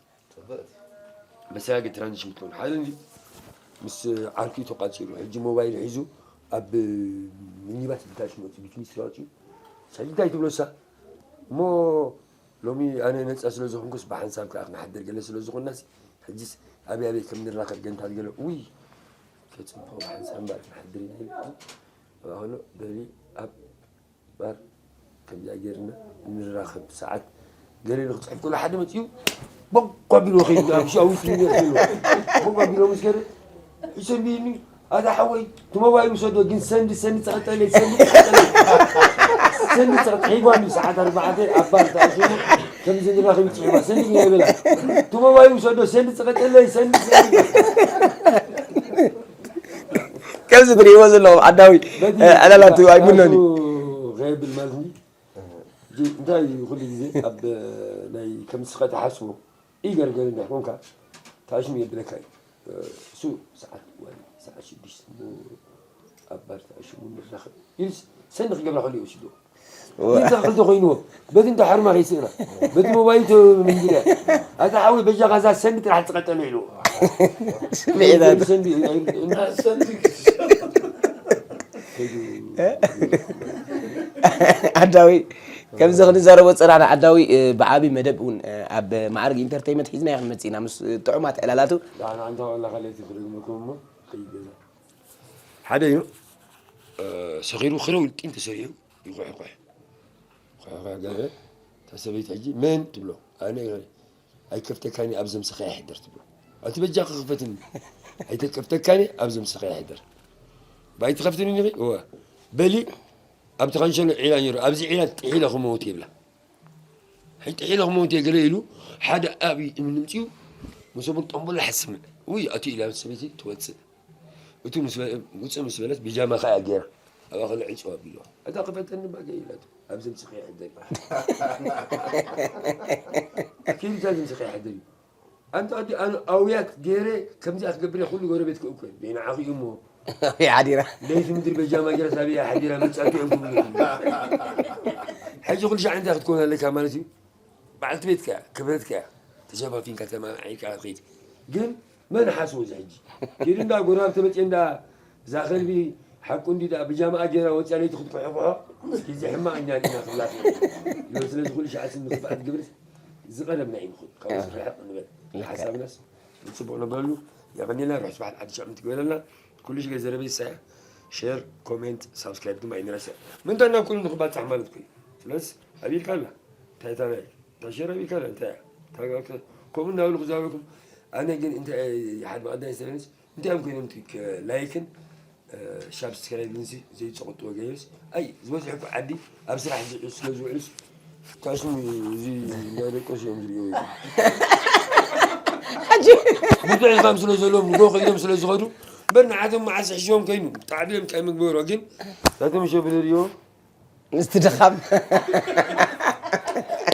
መሰጋገሪ ትራንዚሽን ክትኮን። ሓደ እንዲ ምስ ዓርኪ ተቋጺሩ። ሕጂ ሞባይል ሒዙ ኣብ ሚኒባስ ብታሽ መጽኡ ቢትኒስ ተዋጺኡ። ሳጅ እንታይ ትብሎ እሳ? እሞ ሎሚ ኣነ ነጻ ስለ ዝኾንኩስ ብሓንሳብ ከኣ ክንሓድር ገለ ስለ ዝኾንናስ፣ ሕጅስ ኣበይ ኣበይ ከም ንራኸብ ገንታት ገለ፣ ውይ፣ ከጽብቕ ብሓንሳብ እምበር ክንሓድር ኢና ኢለ። ኣብኣ ከሎ በሊ ኣብ ባር ከምዚኣ ጌርና ንራኸብ ሰዓት ገለ ኢሉ ክጽሕፍ ከሎ ሓደ መጺኡ ቦግ ኣቢልዎ ከይዱ ኣብ ሻዊት ይነር ከይዱ ቦግ ኣቢልዎ ምስ ገረ ይሰንድኒ ኣታ ሓወይ እቲ ሞባይል ውሰዶ ግን ሰንዲ ሰንዲ ጸቐጠለይ ሰንዲ ጸቐጠለይ ሰንዲ ጸቐጠ ሒጓኒ ሰዓት ኣርባዕተ ኣብ ባር ተኣሲሩ ከምዚ ንራኸብ ይጽሕፋ ሰንዲ ግን ኣይበላ እቲ ሞባይል ውሰዶ ሰንዲ ጸቐጠለይ ሰንዲ ሰንዲ ከምዚ ትርእይዎ ዘለኹም ዓዳዊ በቲ ዕላላቱ ኣይምነን እዩ። ኣዝዩ ከየብል ማለት እንጂ፣ እንጂ እንታይ እዩ ኩሉ ግዜ ኣብ ናይ ከም ንስኻ ትሓስቦ ኢገር ገለ እንድሕር ኮንካ ተኣሽሙ የብለካ እዩ። እሱ ሰዓት ዋን ሰዓት ሽዱሽተ እሞ ኣብ ባር ተኣሽሙ ንራኸብ ኢልስ ሰኒ ክገብራ ከሎ ይወስዶ። እወ። እንተ ክልተ ኮይንዎ በቲ እንተ ሓርማ ከይስእና በቲ ሞባይል ተምንግዳ ኣታ ሓወይ በጃኻ እዛ ሰንዲ ጥራሕ ትቐጠሎ ኢልዎ። ስምዒታት። ሰንዲ ዓዳዊ ከምዚ ክንዛረቦ ጸናና ዓዳዊ ብዓቢ መደብ እውን ኣብ ማዕርግ ኢንተርተይመንት ሒዝና ክንመጽእ ኢና ምስ ጥዑማት ዕላላቱ። ዳና እንታ ወላ ካለይቲ ክደግመኩም እሞ ከይገዛ ሓደ እዩ። ሰኺሩ ክረው ጢን ተሰሪዑ ይቑሕቑሕ። ቑሕቑሕ ገለ እታ ሰበይቲ ሕጂ መን ትብሎ? ኣነ ኣይከፍተካን እየ ኣብ ዘምሰኻ ይሕደር ትብሎ። ኣቲ በጃኻ ክፈትኒ። ኣይተከፍተካን እየ ኣብ ዘምሰኻ ይሕደር። ባይትኸፍትኒ ዲኺ? እወ። በሊ ኣብቲ ካንሸሎ ዒላ ነይሩ። ኣብዚ ዒላ ጥሒለ ክመውት ይብላ። ሕጂ ጥሒለ ክመውት እየ ገለ ኢሉ ሓደ ዓብዪ እምኒ ምፅኡ መሶቡን ጠንቡላ ሓስምዕ። ውይ ኣቲ ኢላ ሰበይቲ ትወፅእ። እቱ ምስ በ- ውፅእ ምስ በለት ብጃማ ከኣ ገይራ ኣብኣ ከሎ ዕፅው ኣቢልዋ። እታ ክፈተኒ እባ ገይላቶ ኣብዚ ምስኺ ይሕደር። ኣኪልታ እዚ ምስኺ ይሕደር እዩ። ኣንታ ኣዲ ኣነ ኣውያት ገይረ ከምዚኣ ክገብር እየ ኩሉ ጎረቤት ክእኮ እዩ። ዘይንዓኺ እዩ እሞ ሓዲራ ለይቲ ምድሪ በጃማ ገይራ ሳብያ ሓዲራ መጻቱ እዮም ክብሉ። ሕጂ ኩሉ ሻዕ እንታይ ክትኮን ኣለካ ማለት እዩ? በዓልቲ ቤትካ እያ፣ ክብረትካ እያ። ተሸፋፊንካ ተማምዒካ ክትኸይድ። ግን መን ሓስቦ እዚ ሕጂ? ኪዱ እንዳ ጎረባብቲ መፅየ እንዳ እዛ ከልቢ ሓቁ እንዲ ደኣ ብጃምኣ ገይራ ወፅያ ለይቲ ክትኩሕኩሖ፣ እስኪ እዚ ሕማቕ ኢና ዲና ክብላት። ስለዚ ኩሉ ሻዕ ስም ንክፍኣት ግብርስ ዝቐደምና እዩ ንኹን። ካብኡ ዝርሕቕ ንበል። ልክዕ። ሓሳብናስ ንፅቡቕ ነበረሉ። የቐኒልና ርሑስ በዓል ሓድሽ ዓመት ይግበረልና። ኩሉ ሽገ ዘረበይ ሳያ ሼር፣ ኮሜንት፣ ሳብስክራይብ ድማ ኣይንረስዕ። ምንታይ ናብ ኩሉ ንክባፃሕ ማለት ኩ እዩ። ስለዚ ኣቢልካ ኣላ። እንታይ እታ ናይ እታ ሸር ኣቢልካ ኣላ። እንታይ እያ? እታ ጋር ከ- ከምኡ እናበሉ ክዛረበኩም። ኣነ ግን እንታይ ሓደ ብቐዳይ ዝተለንስ እንታይ እዮም ኮይኖም እቲ ከ- ላይክን እ፣ ሳብስክራይብን ሲ ዘይፀቕጥዎ ገይርስ ኣይ ዝበዝሑ እኮ ዓዲ ኣብ ስራሕ ዝ- ስለ ዝውዕሉስ ካሽም እዚ እንዳደቀሱ እዮም ዝርእዩ። ብዙሕ ኢልካም ስለ ዘለዎም ንጎ ኮይኖም ስለ ዝኸዱ እምበር ንዓቶም መዓስ ሕሽዎም ከይኑ ጣዕብዮም ቃይ ምግበሮ ግን ናቶም ሸብለልዮ ምስቲ ድኻም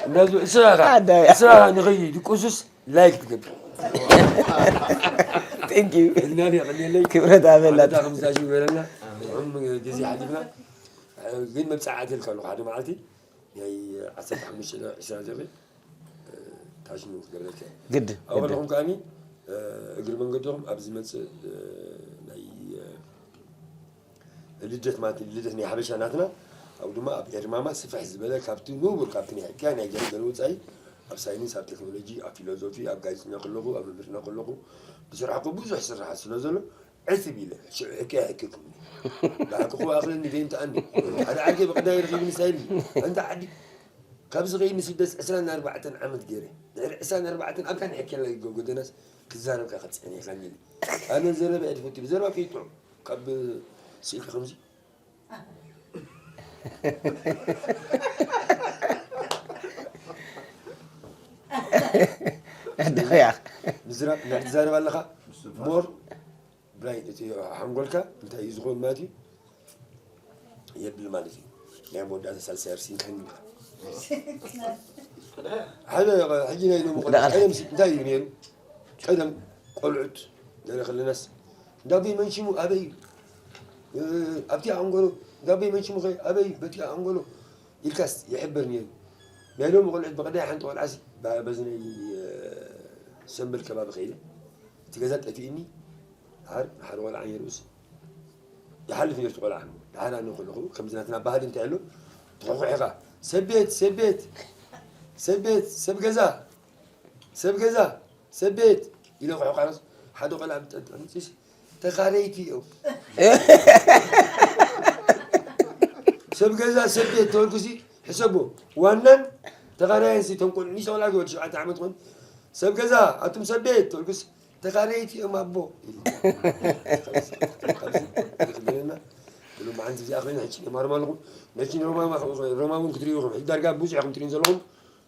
እንዳዚ እስራኻ ኣዳያ። እስራኻ ንኸይድቁሱስ ላይክ ትገብር Thank you። እና የቐንየለይ ክብረት ኣበላት። ኣታ ከምዛሽ ይበለና ጥዑም ግዜ ሓሊፍና ግን መብፃዕ ኣትልካ ኣለኹ ሓደ መዓልቲ ናይ ዓሰርተ ሓሙሽተ ዕስራ ዘበን ታሽሙ ክገብረልካ ግድ ኣብ ግድ። ከለኹም ከኣኒ እግሪ መንገድኹም ኣብ ዝመፅእ ናይ ልደት ማለት ልደት ናይ ሓበሻ ናትና ኣብኡ ድማ ኣብ ኤርማማ ስፍሕ ዝበለ ካብቲ ንቡር ካብቲ ናይ ሕክያ ናይ ገለገለ ወፃኢ ኣብ ሳይንስ ኣብ ቴክኖሎጂ ኣብ ፊሎዞፊ ኣብ ጋዜጠኛ ከለኹ ኣብ ምምርና ከለኹ ብስራሕኩ ብዙሕ ስራሓት ስለ ዘሎ ዕፅብ ኢለ ሽዑ ሕክያ ይሕክኩም ብሓቅኹ ኣኽለኒ ዘይምትኣኒ ሓደ ዓርከይ ብቕዳይ ረኺብኒ ሳይኒ እንተ ዓዲ ካብዚ ከይድ ንስደት ዕስራን ኣርባዕተን ዓመት ገይረ ድሕሪ ዕስራን ኣርባዕተን ኣብታ ናይ ሕክያ ጎደናስ ክዛረብካ ከፅዕን ይኽእልኒ ኣነ ዘረባ እየ ትፈቱ ብዘረባ ከይጥዑ ካብ ስኢልካ ከምዚ ምዝራብ እንዳትዛረብ ኣለኻ ሞር ብላይ እቲ ሓንጎልካ እንታይ እዩ ዝኸውን ማለት እዩ የብል ማለት እዩ ናይ መወዳእታ ሳልሳይ ኣርሲንካኒ ሓደ ሕጂ ናይ ሎሚ ቆልዑ ቀደም እንታይ እዩ ነይሩ ቀደም ቆልዑት ገለ ከለናስ እንዳበይ መንሽሙ ኣበይ ኣብቲ ኣንጎሎ እንዳበይ መንሽሙ ኸ ኣበይ በቲ ኣንጎሎ ኢልካስ ይሕበር ነይሩ ናይ ሎሚ ቆልዑት ብቐዳይ ሓንቲ ቆልዓሲ በዚ ናይ ሰንበል ከባቢ ከይደ እቲ ገዛ ጠፊእኒ ድሓር ሓደ ቆልዓ ነይሩስ ይሓልፍ ነርቱ ቆልዓ ድሓር ኣነ ከለኹ ከምዚ ናትና ባህሊ እንታይ ኣሎ ተኾሒኻ ሰብ ቤት ሰብ ቤት ሰብ ቤት ሰብ ገዛ ሰብ ገዛ ሰብ ቤት ኢለ ክሕቋረስ ሓደ ቆልዓ ብጠንጢ ኣምፂስ ተኻረይቲ እዮም ሰብ ገዛ ሰብ ቤት ተወልኩሲ ሕሰቦ ዋናን ተኻራየንሲ ተንቆል ንሽተ ቆልዓ ወዲ ሸውዓተ ዓመት ኾን ሰብ ገዛ ኣቱም ሰብ ቤት ተወልኩስ ተኻረይቲ እዮም ኣቦ ኢሉ። ካብዚ ይኽብረና። ሎማዓንቲ እዚኣ ኮይና ሕጂ የማርማ ኣለኹም። ነቲ ሮማ ሮማ እውን ክትርእዩ ኢኹም። ሕጂ ዳርጋ ብዙሕ ኢኹም ትርእዩ ዘለኹም።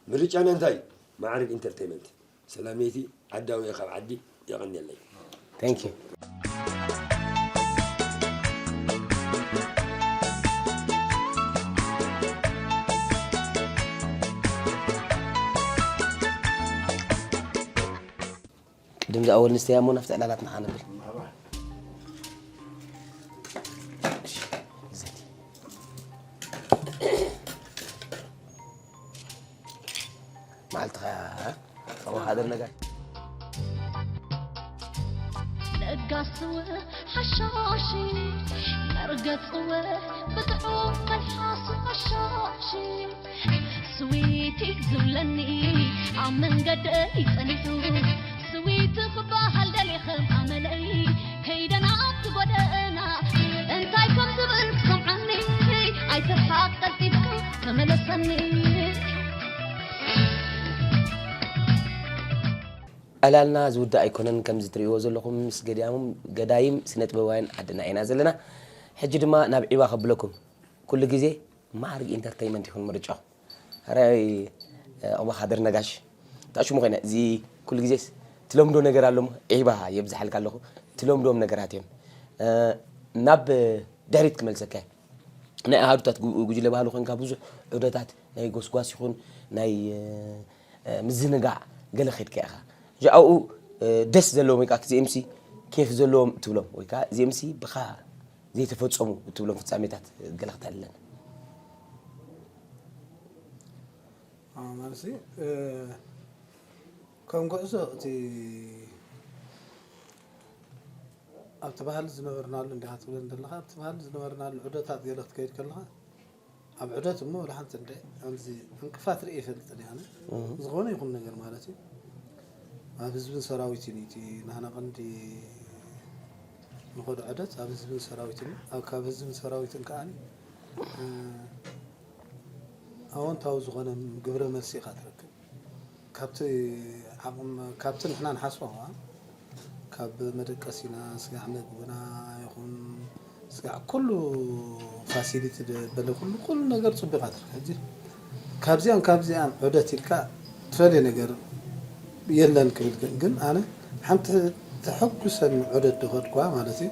ምርጫና እንታይ እዩ? ማዕርግ ኢንተርቴይመንት። ሰላመይቲ ዓዳዊ እየ ካብ ዓዲ የቐንየለይ። Thank you። ቅድም ዝኣወል ንስተያ እሞ ናብቲ ዕላላት ንሓ ነብል። መዓልትኻ ኣወሓደር ነጋሽ ለጋስው ሓሻሽ መርገጽው ብጥዑም መልሓሱ ሓሻሽ ስዊቲ ዝብለኒ ኣብ መንገደይ ጸኒሑ ስዊቲ ክበሃል ደልየ ከም ኣመለይ ከይደ ናብቲ ጎደና እንታይ ከም ዝብል ክሰምዓኒ ኣይትርሓቕ ቀልጢፍካ ተመለሰኒ ዕላልና ዝውዳእ ኣይኮነን ከምዚ ትርእይዎ ዘለኹም ምስ ገዳይም ስነ ጥበባውያን ዓድና ኢና ዘለና። ሕጂ ድማ ናብ ዒባ ከብለኩም። ኩሉ ግዜ ማዕርግ ኢንተርተይመንት ይኹን ምርጫኹም። ሕራይ ዑቕባኻድር ነጋሽ እታ ሽሙ ኮይና እዚ ኩሉ ግዜስ ትለምዶ ነገር ኣሎ እሞ ዒባ የብዝሓልካ ኣለኹ ትለምዶም ነገራት እዮም። ናብ ድሕሪት ክመልሰካ እየ። ናይ ኣሃዱታት ጉጅለ ባህሊ ኮንካ ብዙሕ ዑደታት ናይ ጎስጓስ ይኹን ናይ ምዝንጋዕ ገለ ከድካ ኢኻ። እዚኣኡ ደስ ዘለዎም ወይ ከዓ እዚኦምሲ ኬፍ ዘለዎም እትብሎም ወይ ከዓ እዚኦምሲ ብኻ ዘይተፈፀሙ እትብሎም ፍፃሜታት ገለ ክተልለና። ማለት ከም ጉዕዞ እቲ ኣብቲ ባህሊ ዝነበርናሉ እንዲኻ ትብለን ዘለኻ ኣብቲ ባህሊ ዝነበርናሉ ዑደታት ገለ ክትከይድ ከለኻ ኣብ ዑደት እሞ ወላ ሓንቲ እንደ ከምዚ ዕንቅፋት ርኢ ይፈልጥን እየ ኣነ ዝኾነ ይኹን ነገር ማለት እዩ ኣብ ህዝብን ሰራዊትን እዩ እቲ ናህና ቀንዲ ንኸዶ ዑደት ኣብ ህዝብን ሰራዊትን እዩ ኣብ ካብ ህዝብን ሰራዊትን ከዓኒ ኣወንታዊ ዝኾነ ግብረ መልሲ ኢኻ ትረክብ ካብቲ ዓቕም ካብቲ ንሕና ንሓስቦ ከኣ ካብ መደቀሲና ስጋዕ መግብና ይኹን ስጋዕ ኩሉ ፋሲሊቲ በለ ኩሉ ኩሉ ነገር ፅቡቕ ኣትርክ ሕጂ ካብዚኣን ካብዚኣን ዑደት ኢልካ ትፈልየ ነገር የለን ክብል ግን ግን ኣነ ሓንቲ ተሐጉሰኒ ዑደት ድኸድኳ ማለት እዩ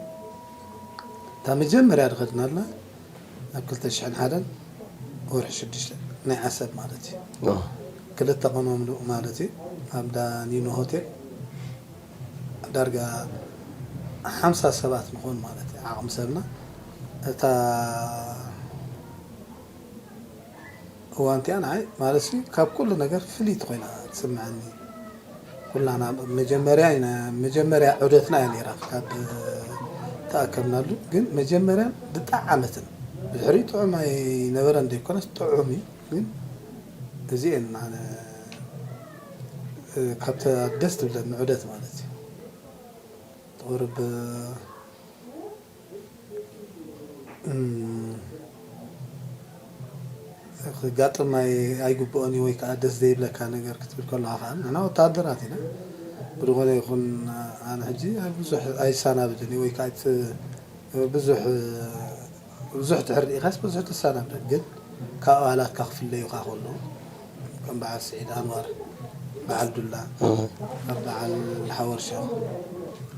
እታ መጀመርያ ድኸድናላ ኣብ ክልተ ሽሕን ሓደን ወርሒ ሽዱሽተ ናይ ዓሰብ ማለት እዩ ክልተ ቀኖም ልኡ ማለት እዩ ኣብ ዳኒኖ ሆቴል ዳርጋ ሓምሳ ሰባት ንኾን ማለት እዩ ዓቕሚ ሰብና እታ እዋን እቲኣ ንዓይ ማለት ካብ ኩሉ ነገር ፍልይቲ ኮይና ትስምዐኒ ኩላና መጀመርያ ኢና መጀመርያ ዑደትና እያ ነይራ ካብ ተኣከብናሉ። ግን መጀመርያ ብጣዓመትን ብድሕሪኡ ጥዑም ኣይነበረን ዘይኮነስ ጥዑም እዩ። ግን እዚኤን ኣነ ካብተ ደስ ትብለኒ ዑደት ማለት እዩ። ቁርብ ክጋጥም ኣይግብኦን እዩ ወይ ከዓ ደስ ዘይብለካ ነገር ክትብል ከለካ ከዓ ንሕና ወታደራት ኢና። ብዝኾነ ይኹን ኣነ ሕጂ ብዙሕ ኣይሳናብድን ወይ ከዓ ብዙሕ ብዙሕ ትሕር ኢኻስ ብዙሕ ትሳናብድ ግን ካብ ኣባላትካ ክፍለዩካ ከለዉ ከም በዓል ስዒድ ኣንዋር፣ በዓል ዱላ፣ በዓል ሓወር ሸኽ፣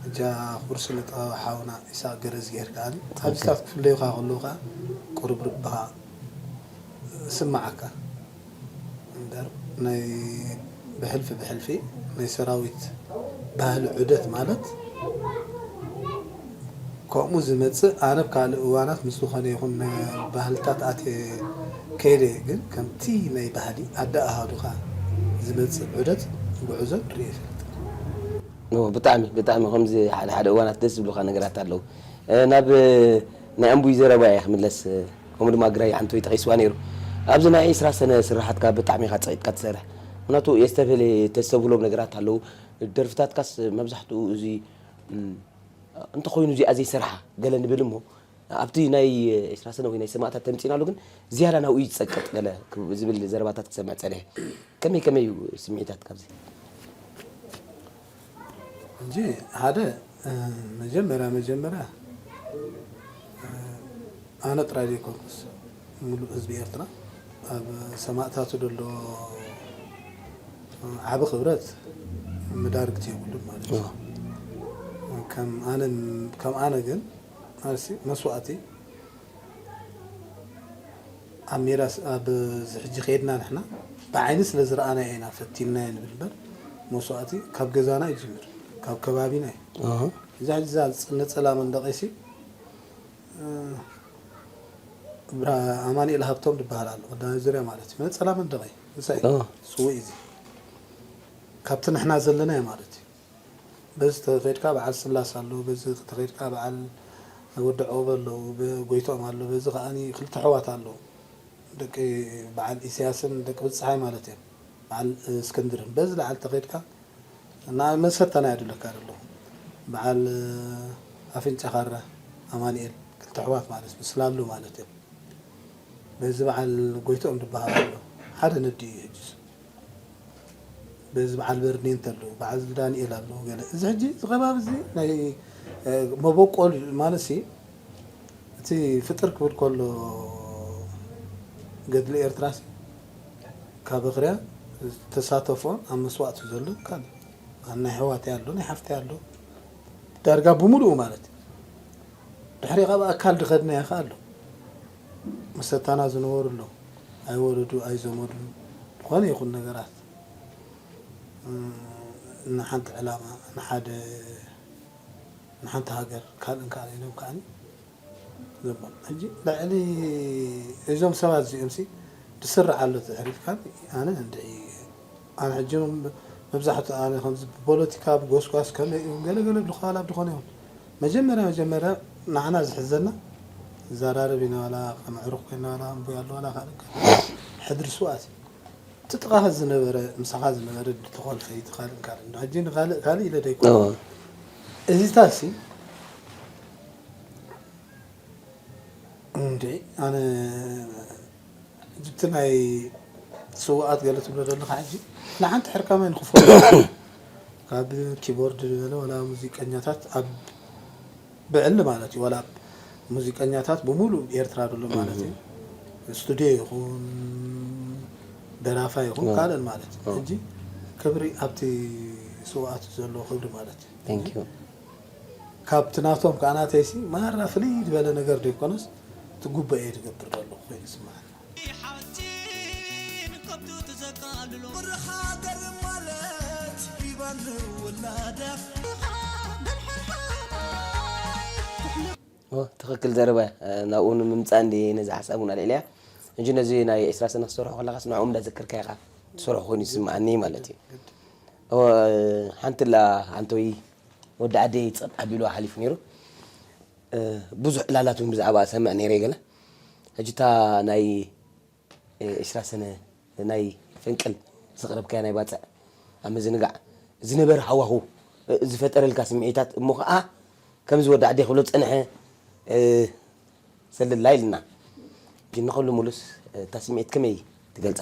እጃ ኩርሲ ንጥበብ ሓውና ኢሳቅ ገረዝግሄር ከኣ ኣብዚታት ክፍለዩካ ከለዉ ከኣ ቁርብርብኻ ስምዓካ እምበር ናይ ብሕልፊ ብሕልፊ ናይ ሰራዊት ባህሊ ዑደት ማለት ከምኡ ዝመጽእ ኣነ ኣብ ካልእ እዋናት ምስ ዝኾነ ይኹን ባህልታት ኣትየ ከይደ ግን ከምቲ ናይ ባህሊ ኣደኣሃዱኻ ዝመጽእ ዑደት ጉዕዞ ርኢ ይፈልጥ። ብጣዕሚ ብጣዕሚ ከምዚ ሓደ ሓደ እዋናት ደስ ዝብሉካ ነገራት ኣለዉ። ናብ ናይ ኣምቡይ ዘረባ እየ ክምለስ። ከምኡ ድማ ግራይ ሓንቲ ወይ ጠቒስዋ ነይሩ። ኣብዚ ናይ ዒስራ ሰነ ስራሓትካ ብጣዕሚ ኢኻ ጸቒጥካ ትሰርሕ። ምክንያቱ የስተብህል ተስተብህሎም ነገራት ኣለዉ። ደርፍታትካስ መብዛሕትኡ እዚ እንተኾይኑ እዚኣ ዘይሰርሓ ገለ ንብል እሞ ኣብቲ ናይ ዒስራ ሰነ ወይ ናይ ሰማእታት ተምፂእናሉ ግን ዝያዳ ናብኡ እዩ ዝፀቅጥ ገለ ዝብል ዘረባታት ክሰምዕ ፀኒሐ። ከመይ ከመይ እዩ ስምዒታት ካብዚ? እንጂ ሓደ መጀመርያ መጀመርያ ኣነ ጥራይ ዘይኮንኩስ ሙሉእ ህዝቢ ኤርትራ ኣብ ሰማእታቱ ዘሎ ዓቢ ክብረት መዳርግቲ የብሉን ማለት እዩ። ከም ኣነ ከም ኣነ ግን ማለት መስዋእቲ ኣብ ሜዳ ኣብ ሕጂ ከይድና ንሕና ብዓይኒ ስለ ዝረኣና ኢና ፈቲንና ንብል እምበር መስዋእቲ ካብ ገዛና ይጅምር ካብ ከባቢና እዩ። እዚ ሕጂ እዛ ነፀላ መንደቀይሲ ኣማኒኤል ሃብቶም ዝበሃል ኣሎ ቀዳማይ ዙርያ ማለት እዩ። ነፀላ መንደቀይ ምሳይ ስውእ እዚ ካብቲ ንሕና ዘለናዮ ማለት እዩ። በዚ ተኸድካ በዓል ስላስ ኣሎ፣ በዚ ተኸድካ በዓል ወዲ ዖበ ኣለዉ፣ ጎይትኦም ኣሎ፣ በዚ ከዓኒ ክልተ ኣሕዋት ኣለዉ ደቂ በዓል ኢሳያስን ደቂ ብፀሓይ ማለት እዮም በዓል እስክንድርን በዚ ለዓል ተኸድካ እና መሰተና የድለካ ዘለኹ በዓል ኣፍንጫ ካራ ኣማንኤል ክልተ ኣሕዋት ማለት ምስላ ኣለዉ ማለት እዮም። በዚ በዓል ጎይትኦም ዝበሃል ኣሎ ሓደ ነዲ እዩ ሕጅስ በዚ በዓል በርኔንት ኣለዉ በዓል ዳንኤል ኣለዉ ገለ እዚ ሕጂ እዚ ከባቢ እዚ ናይ መበቆል ማለት ሲ እቲ ፍጥር ክብል ከሎ ገድሊ ኤርትራ ሲ ካብ እኽርያ ዝተሳተፎን ኣብ መስዋእቲ ዘሎ ካልእ ናይ ኣሕዋተይ ኣሎ ናይ ሓፍተይ ኣሎ ዳርጋ ብምሉኡ ማለት ድሕሪ ካብ ኣካል ድኸድና ይኸ ኣሎ መሰታና ዝነበሩ ኣሎ ኣይወለዱ ኣይዘመዱ ዝኾነ ይኹን ነገራት ንሓንቲ ዕላማ ንሓደ ንሓንቲ ሃገር ካልእን ካልእን ኢሎም ከዓኒ ዘበሉ ሕጂ ልዕሊ እዞም ሰባት እዚኦም ሲ ድስርዕ ኣሎ ትሕሪትካ ኣነ እንድዒ ኣነ ሕጂ መብዛሕትኡ ኣነ ከምዚ ብፖለቲካ ብጎስጓስ ከመይ እዮም ገለገለ ብልኻላ ብድኾነ ይኹን መጀመርያ መጀመርያ ንዓና ዝሕዘና ዘራርብ ኢና ዋላ ከም ዕሩኽ ኮይና ዋላ ኣንቡይ ኣሎ ዋላ ካልእ ሕድሪ ስዋእት እቲ ጥቓኻ ዝነበረ ምሳኻ ዝነበረ ድተኾልፈ ይትኻል ካልእ እንዶ ሕጂ ንኻልእ ካልእ ኢለ ደይኮ እዚታሲ እንዴ ኣነ ሕጂ እቲ ናይ ስውኣት ገለ ትብሎ ዘለኻ ሕጂ ንሓንቲ ሕርካመ ንክፈሉ ካብ ኪቦርድ ዝበለ ወላ ሙዚቀኛታት ኣብ ብዕሊ ማለት እዩ ወላ ሙዚቀኛታት ብሙሉ ኤርትራ ዘሎ ማለት እዩ ስቱዲዮ ይኹን ደራፋ ይኹን ካልእን ማለት እዩ ሕጂ ክብሪ ኣብቲ ስውኣት ዘሎ ክብሪ ማለት እዩ ካብቲ ናቶም ከዓ ናተይሲ ማራ ፍልይ ዝበለ ነገር ዘይኮነስ ትጉበኤ ትገብር ዘሎ ኮይኑ ይስማዓኒ። ትኽክል ዘረባ ናብኡ ንምምፃእ እንዲ ነዚ ሓሳብ እውን ኣልዒልያ እንጂ ነዚ ናይ ዕስራ ሰነ ክሰርሖ ከለካስ ንዕኦም እንዳዘከርካ ኢኻ ትሰርሖ ኮይኑ ይስምዓኒ ማለት እዩ ሓንቲ ላ ኣንቶይ ወዲ ዓደይ ጸጥ ኣቢሉ ሓሊፉ ነይሩ። ብዙሕ ዕላላት እውን ብዛዕባ እሰምዕ ነይረ ገለ። ሕጂ እታ ናይ ዕስራ ሰነ ናይ ፈንቅል ዘቕረብካያ ናይ ባጽዕ ኣብ ምዝንጋዕ ዝነበረ ሃዋሁ ዝፈጠረልካ ስምዒታት እሞ ኸዓ ከምዚ ወዲ ዓደይ ክብሎ ዝጸንሐ ሰልላ ኢልና። ግን ንኸሉ ሙሉስ እታ ስምዒት ከመይ ትገልጻ?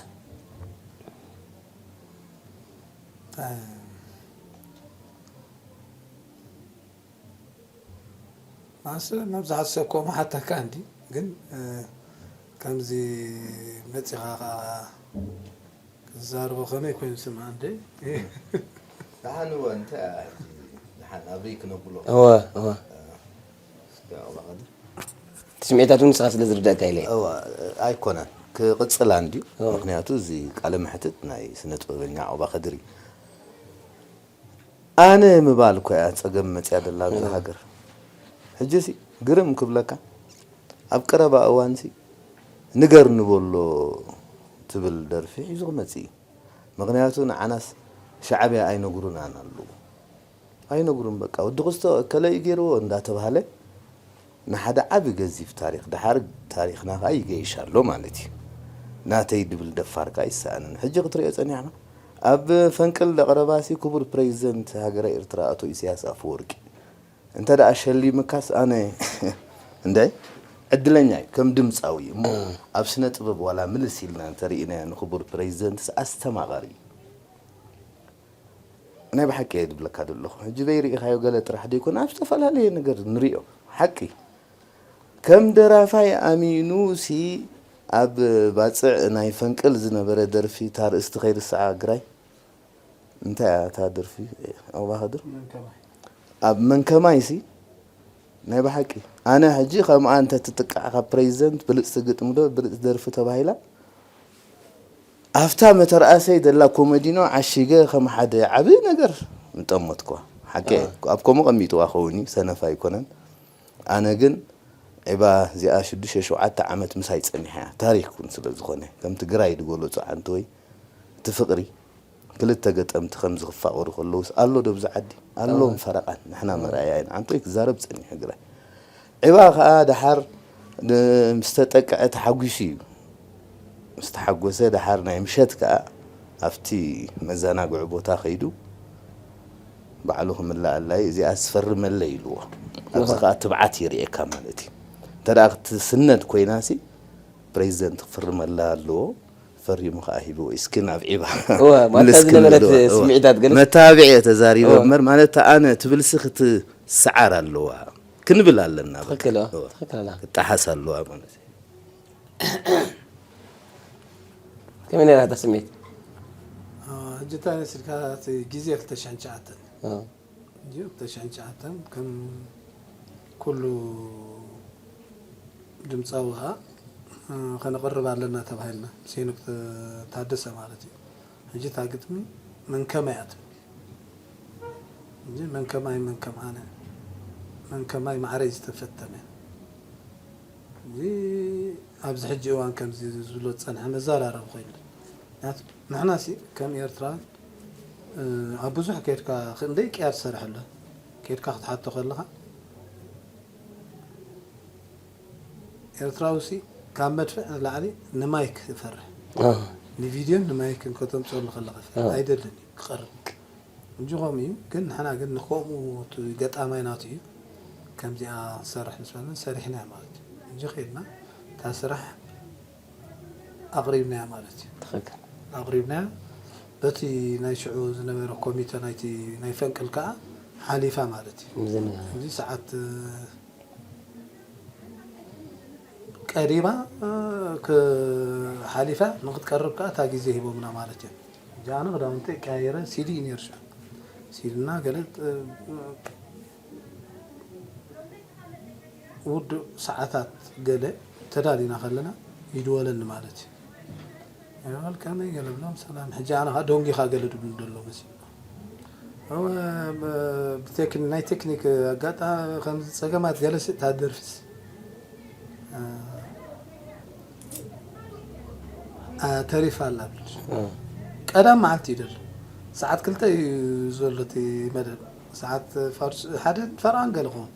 ማስ መብዛሕትኡ ሰብ ከምኡ ሓተካ እንዲ ግን ከምዚ መፂኻ ከዓ ክትዛርቦ ከመይ ኮይኑ ስምዓ እንደ ደሓን እወ እንታይ ደሓን ኣበይ ክነብሎ እወ እወ እቲ ስምዒታት እውን ንስኻ ስለ ዝርዳእካ ኢለ እወ ኣይኮነን ክቕፅል እንድዩ ምክንያቱ እዚ ቃለ መሕትት ናይ ስነ ጥበበኛ ዑቕባ ከድር እዩ ኣነ ምባል እኮ እያ ፀገም መፅያ ደላ ኣብዚ ሃገር ሕጂ ሲ ግርም ክብለካ ኣብ ቀረባ እዋን ሲ ንገር ንበሎ ትብል ደርፊ ሒዙ ክመፅእ እዩ ምክንያቱ ንዓናስ ሻዕብያ ኣይነግሩናን ኣለዉ ኣይነግሩን በቃ ወዲ ክስቶ እከለ እዩ ገይርዎ እንዳተባሃለ ንሓደ ዓቢ ገዚፍ ታሪኽ ደሓር ታሪኽና ከዓ ይገይሽ ኣሎ ማለት እዩ ናተይ ድብል ደፋር ከዓ ይሰኣንን ሕጂ ክትሪኦ ፀኒሕካ ኣብ ፈንቅል ደቕረባሲ ክቡር ፕሬዚደንት ሃገረ ኤርትራ ኣቶ ኢሳያስ ኣፈወርቂ እንተ ደኣ ሸሊምካስ ኣነ እንደ ዕድለኛ እዩ ከም ድምፃዊ እሞ ኣብ ስነ ጥበብ ዋላ ምልስ ኢልና እንተርኢናዮ ንክቡር ፕሬዚደንትስ ኣስተማቓሪ እዩ ናይ ብሓቂ እየ ዝብለካ ዘለኹ ሕጂ በይርኢኻዮ ገለ ጥራሕ ደይኮነ ኣብ ዝተፈላለየ ነገር ንሪኦ ሓቂ ከም ደራፋይ ኣሚኑ ሲ ኣብ ባፅዕ ናይ ፈንቅል ዝነበረ ደርፊ እታ ርእስቲ ከይርስዓ ግራይ እንታይ እያ እታ ደርፊ ዑቕባ ከድር ኣብ መንከማይ ሲ ናይ ብሓቂ ኣነ ሕጂ ከምኣ እንተ ትጥቃዕ ካብ ፕሬዚደንት ብልፅቲ ግጥሚ ዶ ብልፅቲ ደርፊ ተባሂላ ኣብታ መተርኣሰይ ዘላ ኮመዲኖ ዓሺገ ከም ሓደ ዓብዪ ነገር ምጠመትኩዋ። ሓቂ እየ፣ ኣብ ከምኡ ቀሚጥዋ ክኸውን እዩ፣ ሰነፍ ኣይኮነን። ኣነ ግን ዒባ እዚኣ ሽዱሽተ ሸውዓተ ዓመት ምሳይ ጸኒሓ እያ፣ ታሪኽ እውን ስለ ዝኾነ። ከም ትግራይ ዝገለጹ ዓንተወይ እቲ ፍቕሪ፣ ክልተ ገጠምቲ ከምዚ ክፋቐሩ ከለዉስ ኣሎ ዶ ኣብዚ ዓዲ? ኣሎን ፈረቓን፣ ንሕና መርኣያ ኢና። ዓንተወይ ክዛረብ ጸኒሑ ግራይ። ዒባ ከኣ ደሓር ምስ ተጠቅዐ ተሓጒሱ እዩ። ምስ ተሓጎሰ ደሓር ናይ ምሸት ከኣ ኣብቲ መዘናግዒ ቦታ ከይዱ ባዕሉ ክምልኣላ እዩ፣ እዚኣ ስፈርመለይ ኢልዎ። ኣብዚ ከኣ ትብዓት የርእየካ ማለት እዩ። እንተ ደኣ ክትስነድ ኮይናሲ ፕሬዚደንት ክፍርመላ ኣለዎ። ፈሪሙ ከዓ ሂብዎ እስኪ ናብ ዒባ እወ፣ ማታ ምልስ ዝነበረት ክንብል፣ እወ። ስምዒታት ገለ መታብዒ እየ ተዛሪበ እወ። እምበር ማለት እታ ኣነ ትብልሲ ክትሰዓር ኣለዋ ክንብል ኣለና በቃ። ትኽክል እወ፣ እወ። ትኽክል ኣላ። ክትጠሓስ ኣለዋ ማለት እዩ። ከመይ ነይራ እታ ስምዒት? ሕጂ እንታይ መሲልካ እቲ ግዜ ክልተ ሽሕን ትሽዓተን እወ። እዩ ተሸንጫዕተን ከም ኩሉ ድምፃዊ ከዓ ከነቕርብ ኣለና ተባሂልና ምስ ሄኖክ ታደሰ ማለት እዩ። ሕጂ እታ ግጥሚ መንከማይ እያ ትብል እንጂ መንከማይ መንከም ኣነ መንከማይ ማዕረይ ዝተፈተነ እዚ ኣብዚ ሕጂ እዋን ከምዚ ዝብሎ ዝፀንሐ መዘራረቢ ኮይኑ ንሕና ሲ ከም ኤርትራን ኣብ ብዙሕ ከድካ ክንደይ ቅያ ትሰርሕ ኣሎ ከድካ ክትሓቶ ከለካ ኤርትራዊ ሲ ካብ መድፍዕ ንላዕሊ ንማይክ ይፈርሕ ንቪድዮን ንማይክን ከተምፅኣሉ ከለካ ይፈርሕ ኣይደልን እዩ ክቐርብ እንጂ ከምኡ እዩ ግን ንሕና ግን ንከምኡ እቲ ገጣማይ ናቱ እዩ ከምዚኣ ክሰርሕ ምስ በለና ሰሪሕና ማለት እዩ እንጂ ከድና እታ ስራሕ ኣቕሪብናያ ማለት እዩ። ትኽክል። ኣቕሪብናያ በቲ ናይ ሽዑ ዝነበረ ኮሚተ ናይቲ ናይ ፈንቅል ከዓ ሓሊፋ ማለት እዩ። ምዝና እዚ ሰዓት ቀሪባ ሓሊፋ ንክትቀርብ ከዓ እታ ግዜ ሂቦምና ማለት እዮም። እጃ ኣነ ክዳውንቲ ቀያየረ ሲዲ እዩ ነይሩ ሽዑ ሲድና ገለ ውዱእ ሰዓታት ገለ ተዳሊና ከለና ይድወለኒ ማለት እዩ። ይበል ከመይ ገለ ብሎም ሰላም ሕጂ ኣነ ከዓ ደንጊኻ ገለ ድብሉ ደሎ መሲሉ ናይ ቴክኒክ ኣጋጣሚ ከምዚ ፀገማት ገለ ሲ እታ ደርፊስ ተሪፋ ኣላ ቀዳም መዓልቲ እዩ ደሎ ሰዓት ክልተ እዩ ዘሎ እቲ መደብ ሰዓት ፋርስ ሓደ ፈርቓን ገለ ክኸውን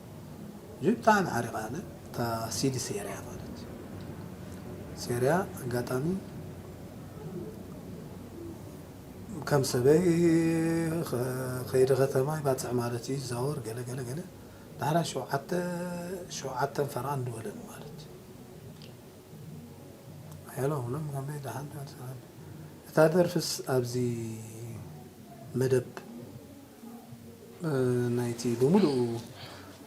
እዚ ብጣዕሚ ሓሪቓ ኣነ እታ ሲዲ ሴርያ ማለት እዩ። ሴርያ ኣጋጣሚ ከም ሰበይ ከ-፣ ከይደ ከተማ ይባፅዕ ማለት እዩ፣ ይዛወር ገለ ገለ ገለ። ዳሕራይ ሸውዓተ፣ ሸውዓተን ፈረቓን ንበለኒ ማለት እዩ። ሄሎ፣ ብሎም ከመይ ደሓን ዶ? ሰላም። እታ ደርፍስ ኣብዚ መደብ፣ እ፣ ናይቲ ብምሉኡ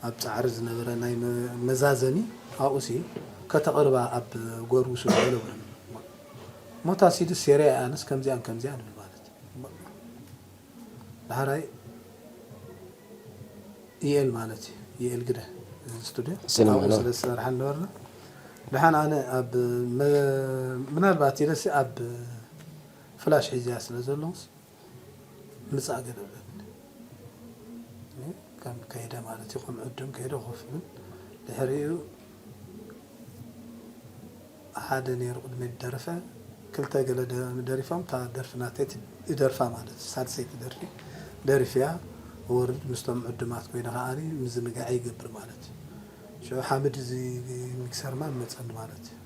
ኣብ ጻዕሪ ዝነበረ ናይ መ-፣ መዛዘሚ ኣብኡሲ ከተቕርባ ኣብ ጎርውሱ ዝበለ እሞ እታ ሲዲ ሴርያ ኣነስ ከምዚኣን ከምዚኣን እብል ማለት እዩ። ዳሕራይ ኢኤል ማለት እዩ። ኢኤል ግደ ስቱድዮ ሲኒማ ኣብኡ ነው። ስለ ዝሰርሓ ነበርና። ደሓን ኣነ ኣብ መ-፣ ምናልባት ኢለሲ ኣብ ፍላሽ ሒዝያ ስለ ዘለኹስ ምጻእ ገለ ብለኒ። ከም ከይደ ማለት እዩ፣ ከም ዕዱም ከይደ ኮፍ ብል። ድሕሪኡ ሓደ ነይሩ ቅድሚ ደረፈ፣ ክልተ ገለ ደ-፣ ደሪፎም፣ እታ ደርፊ ናተይ ት-፣ እደርፋ ማለት እዩ፣ ሳልሰይቲ ደርፊ ደሪፍያ፣ ወርድ ምስቶም ዕዱማት ኮይነ ከኣ ምዝንጋዕ ይገብር ማለት እዩ። ሽዑ ሓምድ እዚ ሚክሰርማን መጸኒ ማለት እዩ።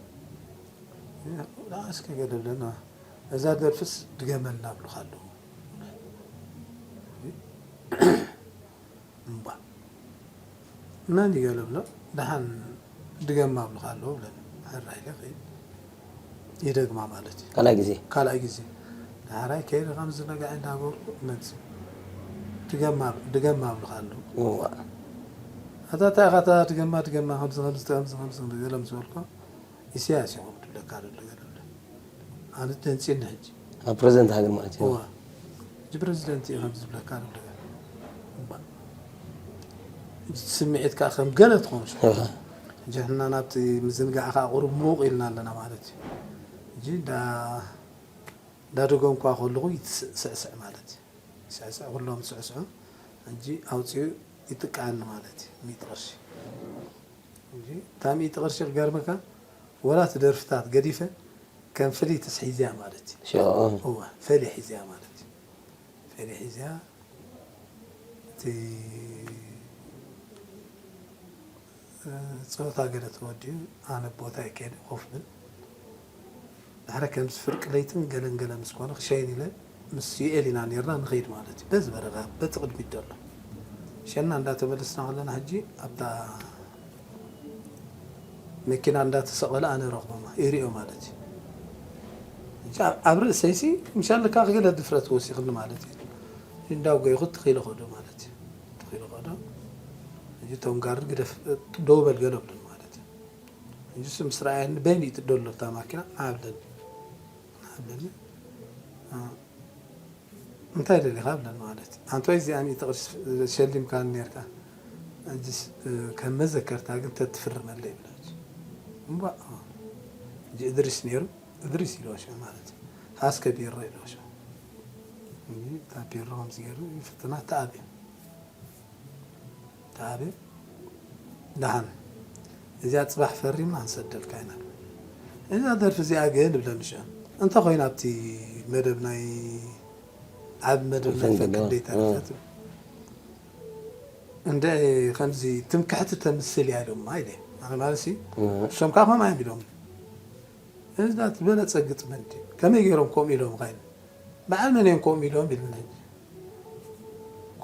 ደኣ እስከ ገለ ብለና፣ እዛ ደርፍስ ድገመልና ኣብሉኻ ኣለዉ። እምባ መን ይገለብሎ? ደሓን ድገማ ኣብሉኻ ኣለዉ ብለኒ። ሕራይ ኢለ ከይድ ይደግማ ማለት እዩ። ካልኣይ ግዜ? ካልኣይ ግዜ። ዳሕራይ ከይደ ከም ዝነግዐ እንዳገበርኩ እመጽእ። ድገማ፣ ድገማ ኣብሉኻ ኣለዉ። እዋ። ኣታ እንታይ ኢኻ እታ ድገማ፣ ድገማ፣ ከምዚ፣ ከምዚ፣ ከምዚ፣ ከምዚ፣ ከምዚ ገለ ምስ በልኮ፣ ኢሳያስ እዩ ከም ድብለካ ዘሎ ገለ ኣሎ። ኣነ ደንጺኒ ሕጂ። ኣብ ፕረዚደንት ሃገር ማለት እዩ። እዋ። ሕጂ ፕረዚደንት እዩ ከም ዝብለካ ዘሎ ገለ። እባ። ሕጂ ስምዒት ከኣ ከም ገለ ትኾን ሽዑ። እዋ። ሕጂ ንሕና ናብቲ ምዝንጋዕ ከኣ ቁሩብ ምዉቕ ኢልና ኣለና ማለት እዩ። ሕጂ እንዳ፣ እንዳደገምኳ ከለኹ ይትስዕስዕ ማለት እዩ። ይስዕስዕ፣ ኩሎም ይስዕስዑ። ሕጂ ኣውጺኡ ይጥቅዓኒ ማለት እዩ። ሚእቲ ቅርሺ። እንጂ እታ ሚእቲ ቅርሺ ክገርመካ፣ ወላ እቲ ደርፍታት ገዲፈ፣ ከም ፍሊትስ ሒዝያ ማለት እዩ። ሽዑ። እወ፣ ፈሊ ሒዝያ ማለት እዩ። ፈሊ ሒዝያ፣ እቲ፣ እ፣ ጸወታ ገለ ተወዲኡ፣ ኣነ ቦታይ ከይደ ኮፍ ብል። ድሕሪ ከምዚ ፍርቂ ለይትን ገለን ገለ ምስ ኮነ፣ ክሸይን ኢለ ምስ ዩኤል ኢና ኔርና ንኸይድ ማለት እዩ። በዚ በረኻ፣ በቲ ቅድሚት ዘሎ። ሸና እንዳተመለስና ከለና፣ ሕጂ ኣብታ መኪና እንዳተሰቐለ ኣነ ረኽቦማ፣ ይሪኦ ማለት እዩ። ሕጂ ኣብ፣ ኣብ ርእሰይሲ፣ ምሻለካ ገለ ድፍረት ወሲኽኒ ማለት እዩ። እንዳጎይኹ ትኺለ ኸዶ ማለት እዩ። ትኺለ ኸዶ። ሕጂ እቶም ጋርድ ግደፍ፣ ደው በል ገለ ብሉኒ ማለት እዩ። ሕጂ እሱ ምስ ረኣየኒ፣ በይኑ እዩ ትደሎ እታ ማኪና፣ ንዓብለኒ። ንዓብለኒ። እ፣ እንታይ ደሊኻ ብለኒ ማለት እዩ። ኣንቶይ እዚኣ ሚእቲ ቅርሺ ሸሊምካኒ ኔርካ። ሕጂስ፣ እ፣ ከም መዘከርታ ግን ተትፍርመለይ ብለኒ። እምቧእ። ሕጂ እድሪስ ኔሩ፣ እድሪስ ኢልዎ ሽዑ ማለት እዩ። ሃስከ ቢሮ ኢልዎ ሽዑ። ሕጂ እታ ቢሮ ከምዚ ገይሩ ይፍትና፣ ተኣብዮ። ተኣብዮ። ደሓን። እዚኣ ጽባሕ ፈሪምና ክንሰደልካ ኢና። እዛ ደርፊ እዚኣ ግን እብለኒ ሽዑ። እንተ ኾይና ኣብቲ መደብ ናይ፣ ዓቢ መደብ ናይ ፈንድ ፈንድ ዶ? ደይተረፈት። እ። እንደ ከምዚ ትምክሕቲ ተምስል እያ ኢሎማ ኢለ። ኣነ ማለት ሲ፣ እ። እሶም ከኣ ከምኣ እዮም ኢሎም። እዛ ትበለጸ ግጥሚ እንዲ። ከመይ ገይሮም ከምኡ ኢሎም ኸይኑ? በዓል መን እዮም ከምኡ ኢሎም ኢሉኒ።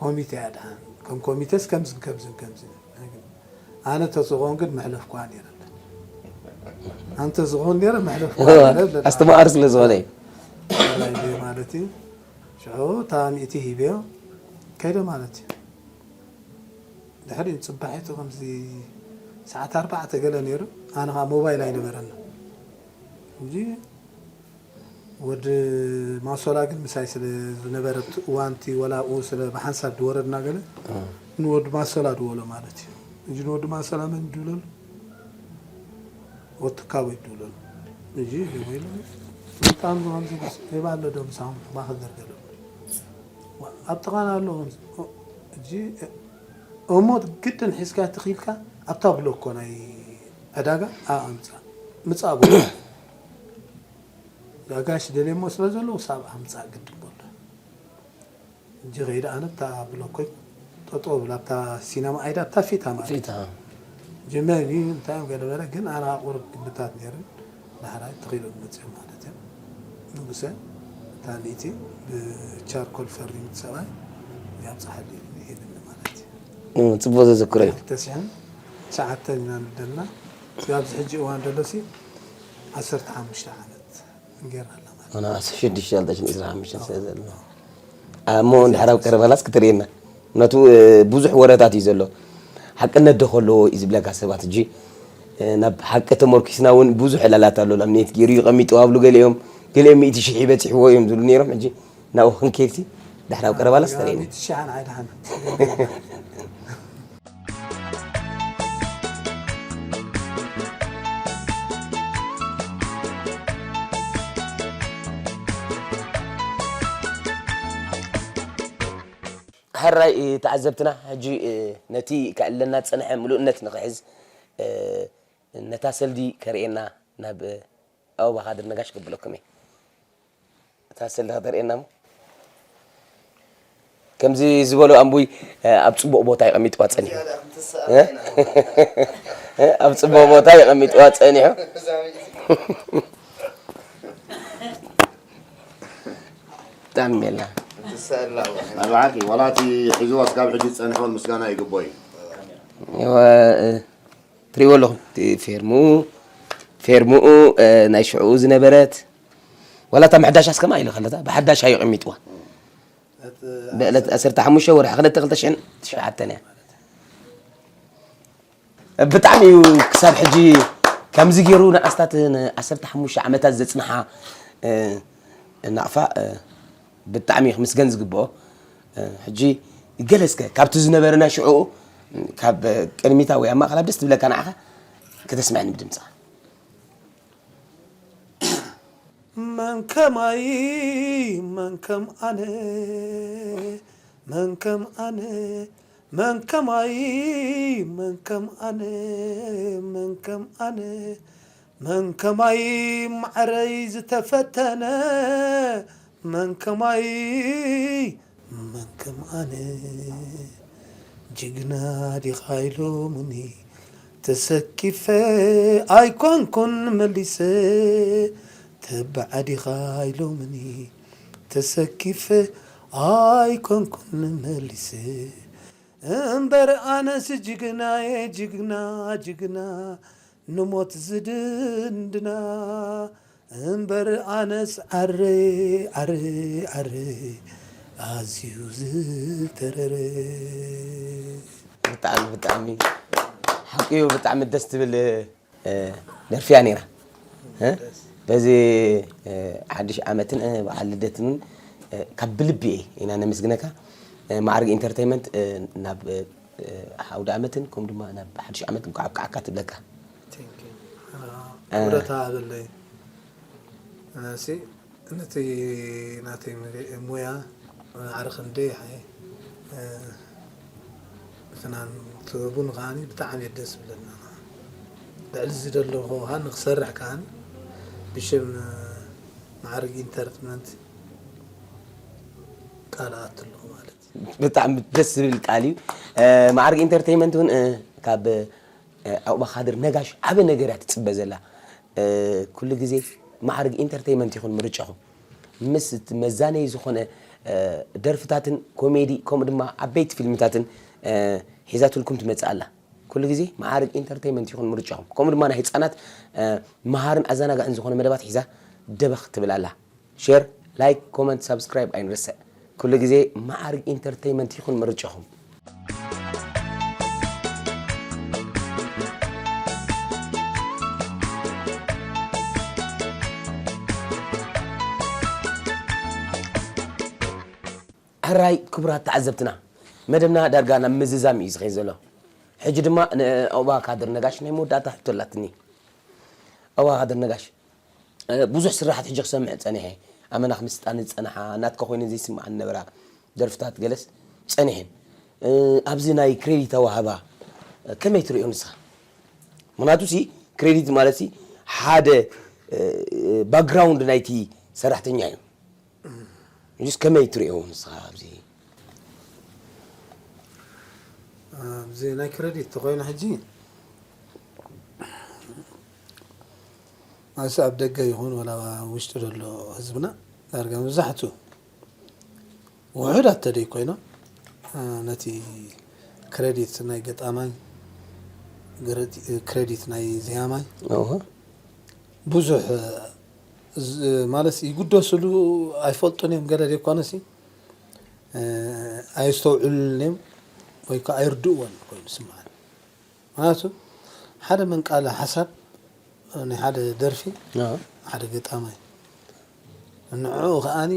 ኮሚቴ ኣድሓን፣ ከም ኮሚቴስ ከምዝን ከምዝን ከምዝን። ኣነ ተዝኾን ግን መሕለፍኳ ነይረ። ኣንተ ዝኾን ነይረ መሕለፍኳ ነይረ። ኣስተማቓሪ ስለ ዝኾነ እዩ። ወላሂ ማለት እዩ። ሽዑ እታ ሚእቲ ሂብዮ ከይደ ማለት እዩ። ድሕሪኡ ጽባሒቱ ከምዚ ሰዓት ኣርባዕተ ገለ ነይሩ። ኣነ ኸኣ ሞባይል ኣይነበረና። እንጂ ወዲ ማሶላ ግን ምሳይ ስለ ዝነበረ፣ እቲ እዋንቲ ወላ ኣብኡ ስለ ብሓንሳብ ዝወረድና ገለ፣ እ። ንወዲ ማሶላ ድወሎ ማለት እዩ። እንጂ ንወዲ ማሶላ መን ድብለሉ? ወዲ ትካቦ ድብለሉ። እንጂ ደወይሉ፣ "መጣም ከምዚ ምስ ሌባ ኣሎ ዶ ምሳኹም?" ማኸል ዘርገሎ። ዋ፣ ኣብ ጥቓና ኣሎ ከምዚ። ኦ፣ እንጂ፣ እሞ ግድን ሒዝካ ትኽኢልካ ኣብታ ብሎኮ ናይ ዕዳጋ፣ ኣ፣ ኣምጻ። ምጻ ብሎ። ኣጋይሽ ደልየሞ ስለ ዘለዉ፣ ሳብ ኣምጻእ ግድን በሎ። እንጂ ከይደ ኣነ ኣብታ ብሎኮይ ጠጠው ብላ፣ ኣብታ ሲነማ ኣይዳ፣ ኣብታ ፊታ ማለት። ፊታ። ጀመሪ እንታይ እዮም ገለ በለ፣ ግን ኣነ ኣቑርብ ግምታት ነይረን። ዳሕራይ ተኺሎም መፅኦም ማለት እዮም። ንጉሰ እታ ንእቲ ብቻርኮል ፈሪሙ እቲ ሰብኣይ እዚኣ ኣብፅሓሉ ኢሉኒ ሂብኒ ማለት እዩ። ጽቡቅ ዘዘክሮ እዩ። ክልተ ሽሕን ትሽዓተን ኢና ንደልና። ኣብዚ ሕጂ እዋን ደሎሲ ዓሰርተ ሓሙሽተ ዓመት ገይራ ኣላ ማለት እዩ። ኣና ሽዱሽተ ሽሕን ዕስራን ሓሙሽተን ስለ ዘሎ እሞ እንድሕር ኣብ ቀረባላስ ክትርእየና ነቱ ብዙሕ ወረታት እዩ ዘሎ። ሓቅነት ዶ ከለዎ እዩ ዝብለካ ሰባት እጂ ናብ ሓቂ ተመርኪስና እውን ብዙሕ ዕላላት ኣሎ። ላምኔት ገይሩ እዩ ቀሚጡ ኣብሉ ገሊኦም ገሊኦም ሚእቲ ሽሕ ይበፅሕዎ እዮም ዝብሉ ነይሮም። ሕጂ ናብኡ ክንከይድሲ ድሕር ኣብ ቀረባላስ ተርእየና። ሚእቲ ሽሕ ኣይደሓን። ሕራይ ተዓዘብትና ሕጂ ነቲ ከዕለና ዝጸንሐ ምሉእነት ንኽሕዝ ነታ ሰልዲ ከርእየና ናብ ኣበባ ካድር ነጋሽ ከብለኩም እየ። እታ ሰልዲ ከተርእየና እሞ ከምዚ ዝበሎ ኣንቡይ ኣብ ጽቡቕ ቦታ የቐሚጥዋ ጸኒሑ ኣብ ጽቡቕ ቦታ የቐሚጥዋ ጸኒሑ ብጣዕሚ ሜላ ኣባዓኪ ዋላ እቲ ሒዝዋ ስጋብ ሕጂ ዝፀንሐ ምስጋና ይግቦ እዩ። ትሪእዎ ኣለኹም እቲ ፌርምኡ ፌርምኡ ናይ ሽዕኡ ዝነበረት ዋላ እታ ምሕዳሻ እስከማ ኢለ ከለታ ብሓዳሽ ኣዩ ቀሚጥዋ ብዕለት ዓሰርተ ሓሙሽተ ወርሒ ክልተ ክልተ ሽሕን ትሽዓተን እያ። ብጣዕሚ እዩ ክሳብ ሕጂ ከምዚ ገይሩ ንኣስታት ንዓሰርተ ሓሙሽተ ዓመታት ዘፅንሓ ናቕፋ ብጣዕሚ እዩ ክምስገን ዝግብኦ። ሕጂ ገለ እስከ ካብቲ ዝነበረ ናይ ሽዕኡ ካብ ቅድሚታ ወይ ኣብ ማእኸላ ደስ ትብለካ ንዓኻ ከተስምዐኒ ብድምፅኻ። መን ከማይ መን ከም ኣነ መን ከም ኣነ መን ከማይ መን ከም ኣነ መን ከም ኣነ መን ከማይ ማዕረይ ዝተፈተነ መን ከማይ መን ከም ኣነ ጅግና ዲኻ ኢሎምኒ ተሰኪፈ ኣይኮንኩን መሊሰ ተባዕ ዲኻ ኢሎምኒ ተሰኪፈ ኣይኮንኩን መሊሰ እምበር ኣነስ ጅግናየ ጅግና ጅግና ንሞት ዝድንድና እምበር ኣነስ ዓረ ዓረ ዓረ ኣዝዩ ዝተረረ ብጣዕሚ ብጣዕሚ ሓቂኡ ብጣዕሚ ደስ ትብል ደርፊ እያ ነይራ። በዚ ሓድሽ ዓመትን በዓል ልደትን እውን ካብ ብልቢ እየ ኢና ነመስግነካ። ማዕርግ ኢንተርቴይመንት ናብ ኣውደ ዓመትን ከምኡ ድማ ናብ ሓድሽ ዓመት እንኳዕ ኣብቅዓካ ትብለካ። ክብረት ሃበለይ ኣነሲ ነቲ ናተይ ሙያ ማዕረ ክንደይ ይሓይ ብፍናን ጥበቡን ከዓኒ ብጣዕሚ እዩ ደስ ዝብለና። ልዕሊ እዚ ዘለኹ ከዓ ንክሰርሕ ከዓኒ ብሽም ማዕርግ ኢንተርትመንት ቃል ኣኣቱ ኣለኹ ማለት እዩ። ብጣዕሚ ደስ ዝብል ቃል እዩ። ማዕርግ ኢንተርቴይመንት እውን ካብ ኣውባ ካድር ነጋሽ ዓበ ነገር እያ ትፅበ ዘላ። ኩሉ ግዜ ማዕርግ ኢንተርቴይመንት ይኹን ምርጫኹም። ምስ እቲ መዛነዪ ዝኾነ ደርፍታትን ኮሜዲ ከምኡ ድማ ዓበይቲ ፊልምታትን ሒዛትልኩም ትመፅእ ኣላ። ኩሉ ግዜ ማዕርግ ኢንተርቴይመንት ይኹን ምርጫኹም። ከምኡ ድማ ናይ ህፃናት መሃርን ኣዘናጋዕን ዝኾነ መደባት ሒዛ ደበኽ ትብል ኣላ። ሼር፣ ላይክ፣ ኮመንት፣ ሳብስክራይብ ኣይንረስዕ። ኩሉ ግዜ ማዕርግ ኢንተርቴይመንት ይኹን ምርጫኹም። ሕራይ ክቡራት ተዓዘብትና መደብና ዳርጋ ናብ ምዝዛም እዩ ዝኸይ ዘሎ። ሕጂ ድማ ንኣውባ ካድር ነጋሽ ናይ መወዳእታ ሕቶ ኣላትኒ። ኣውባ ካድር ነጋሽ ብዙሕ ስራሓት ሕጂ ክሰምዕ ጸኒሐ። ኣመና ክምስጣኒ ዝጸንሓ ናትካ ኮይነ ዘይስምዓኒ ነበራ ደርፍታት ገለስ ጸኒሐን። ኣብዚ ናይ ክሬዲት ኣዋህባ ከመይ ትሪኦ ንስኻ? ምክንያቱ ሲ ክሬዲት ማለት ሲ ሓደ ባክግራውንድ ናይቲ ሰራሕተኛ እዩ። ሕጂስ ከመይ ትሪኦ ንስኻ ኣብዚ? ኣብዚ ናይ ክሬዲት ተኮይኑ ሕጂ ኣስ ኣብ ደገ ይኹን ወላ ውሽጢ ዘሎ ህዝብና ዳርጋ መብዛሕቱ ውሑዳት ተደይ ኮይኖም ነቲ ክሬዲት ናይ ገጣማይ፣ ክሬዲት ናይ ዜማይ ብዙሕ ማለት ይጉደስሉ ኣይፈልጡን እዮም። ገለ ዘይኮነሲ ኣየስተውዕሉን እዮም ወይ ከዓ ኣይርድእዎን ኮይኑ ስምዓኒ። ምክንያቱ ሓደ መንቃለ ሓሳብ ናይ ሓደ ደርፊ ሓደ ገጣማይ ንዕኡ ከዓኒ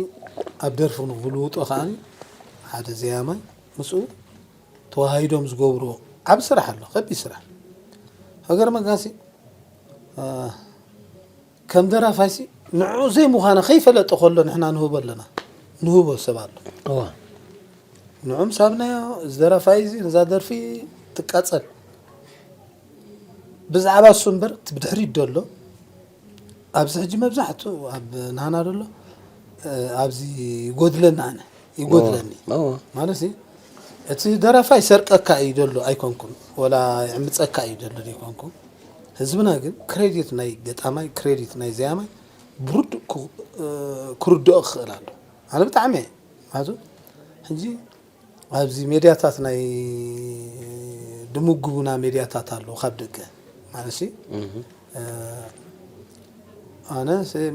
ኣብ ደርፊ ንክልውጦ ከዓኒ ሓደ ዘያማይ ምስኡ ተዋሃሂዶም ዝገብርዎ ዓብ ስራሕ ኣሎ፣ ከቢድ ስራሕ። ሃገር መጋሲ ከም ደራፋይሲ ንዕኡ ዘይምዃነ ከይፈለጠ ከሎ ንሕና ንህቦ ኣለና፣ ንህቦ ሰብ ኣሎ። ንዑም ሳብናዮ እዚ ደራፋይ እዚ ነዛ ደርፊ ትቃጸል ብዛዕባ እሱ እምበር እቲ ብድሕሪት ደሎ ኣብዚ ሕጂ መብዛሕትኡ ኣብ ናህና ደሎ ኣብዚ ይጎድለና ኣነ ይጎድለኒ ማለት እቲ ደራፋይ ሰርቀካ እዩ ደሎ ኣይኮንኩን ወላ ይዕምፀካ እዩ ደሎ ኣይኮንኩን። ህዝብና ግን ክሬዲት ናይ ገጣማይ ክሬዲት ናይ ዘያማይ ብርዱእ ክርድኦ ክኽእል ኣሎ። ኣነ ብጣዕሚ እየ ምክንያቱ ሕጂ ኣብዚ ሜድያታት ናይ ድምጉቡና ሜድያታት ኣለዉ ካብ ደገ ማለት ኣነ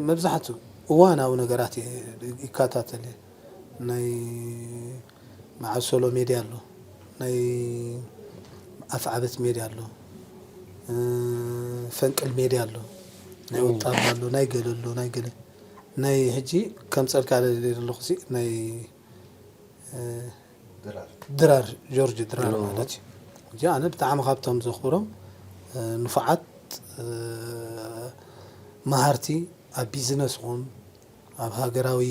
መብዛሕትኡ እዋናዊ ነገራት ይከታተል ናይ መዓሰሎ ሜድያ ኣሎ ናይ ኣፍዓበት ሜድያ ኣሎ ፈንቅል ሜድያ ኣሎ ናይ ወጣብ ኣሎ ናይ ገለ ኣሎ ናይ ገለ ናይ ሕጂ ከምፀልካ ደለኩ ናይ ድራር ጆርጅ ድራር ማለት እዩ። እዚ ኣነ ብጣዕሚ ካብቶም ዘኽብሮም ንፉዓት መሃርቲ ኣብ ቢዝነስ ይኹን ኣብ ሃገራዊ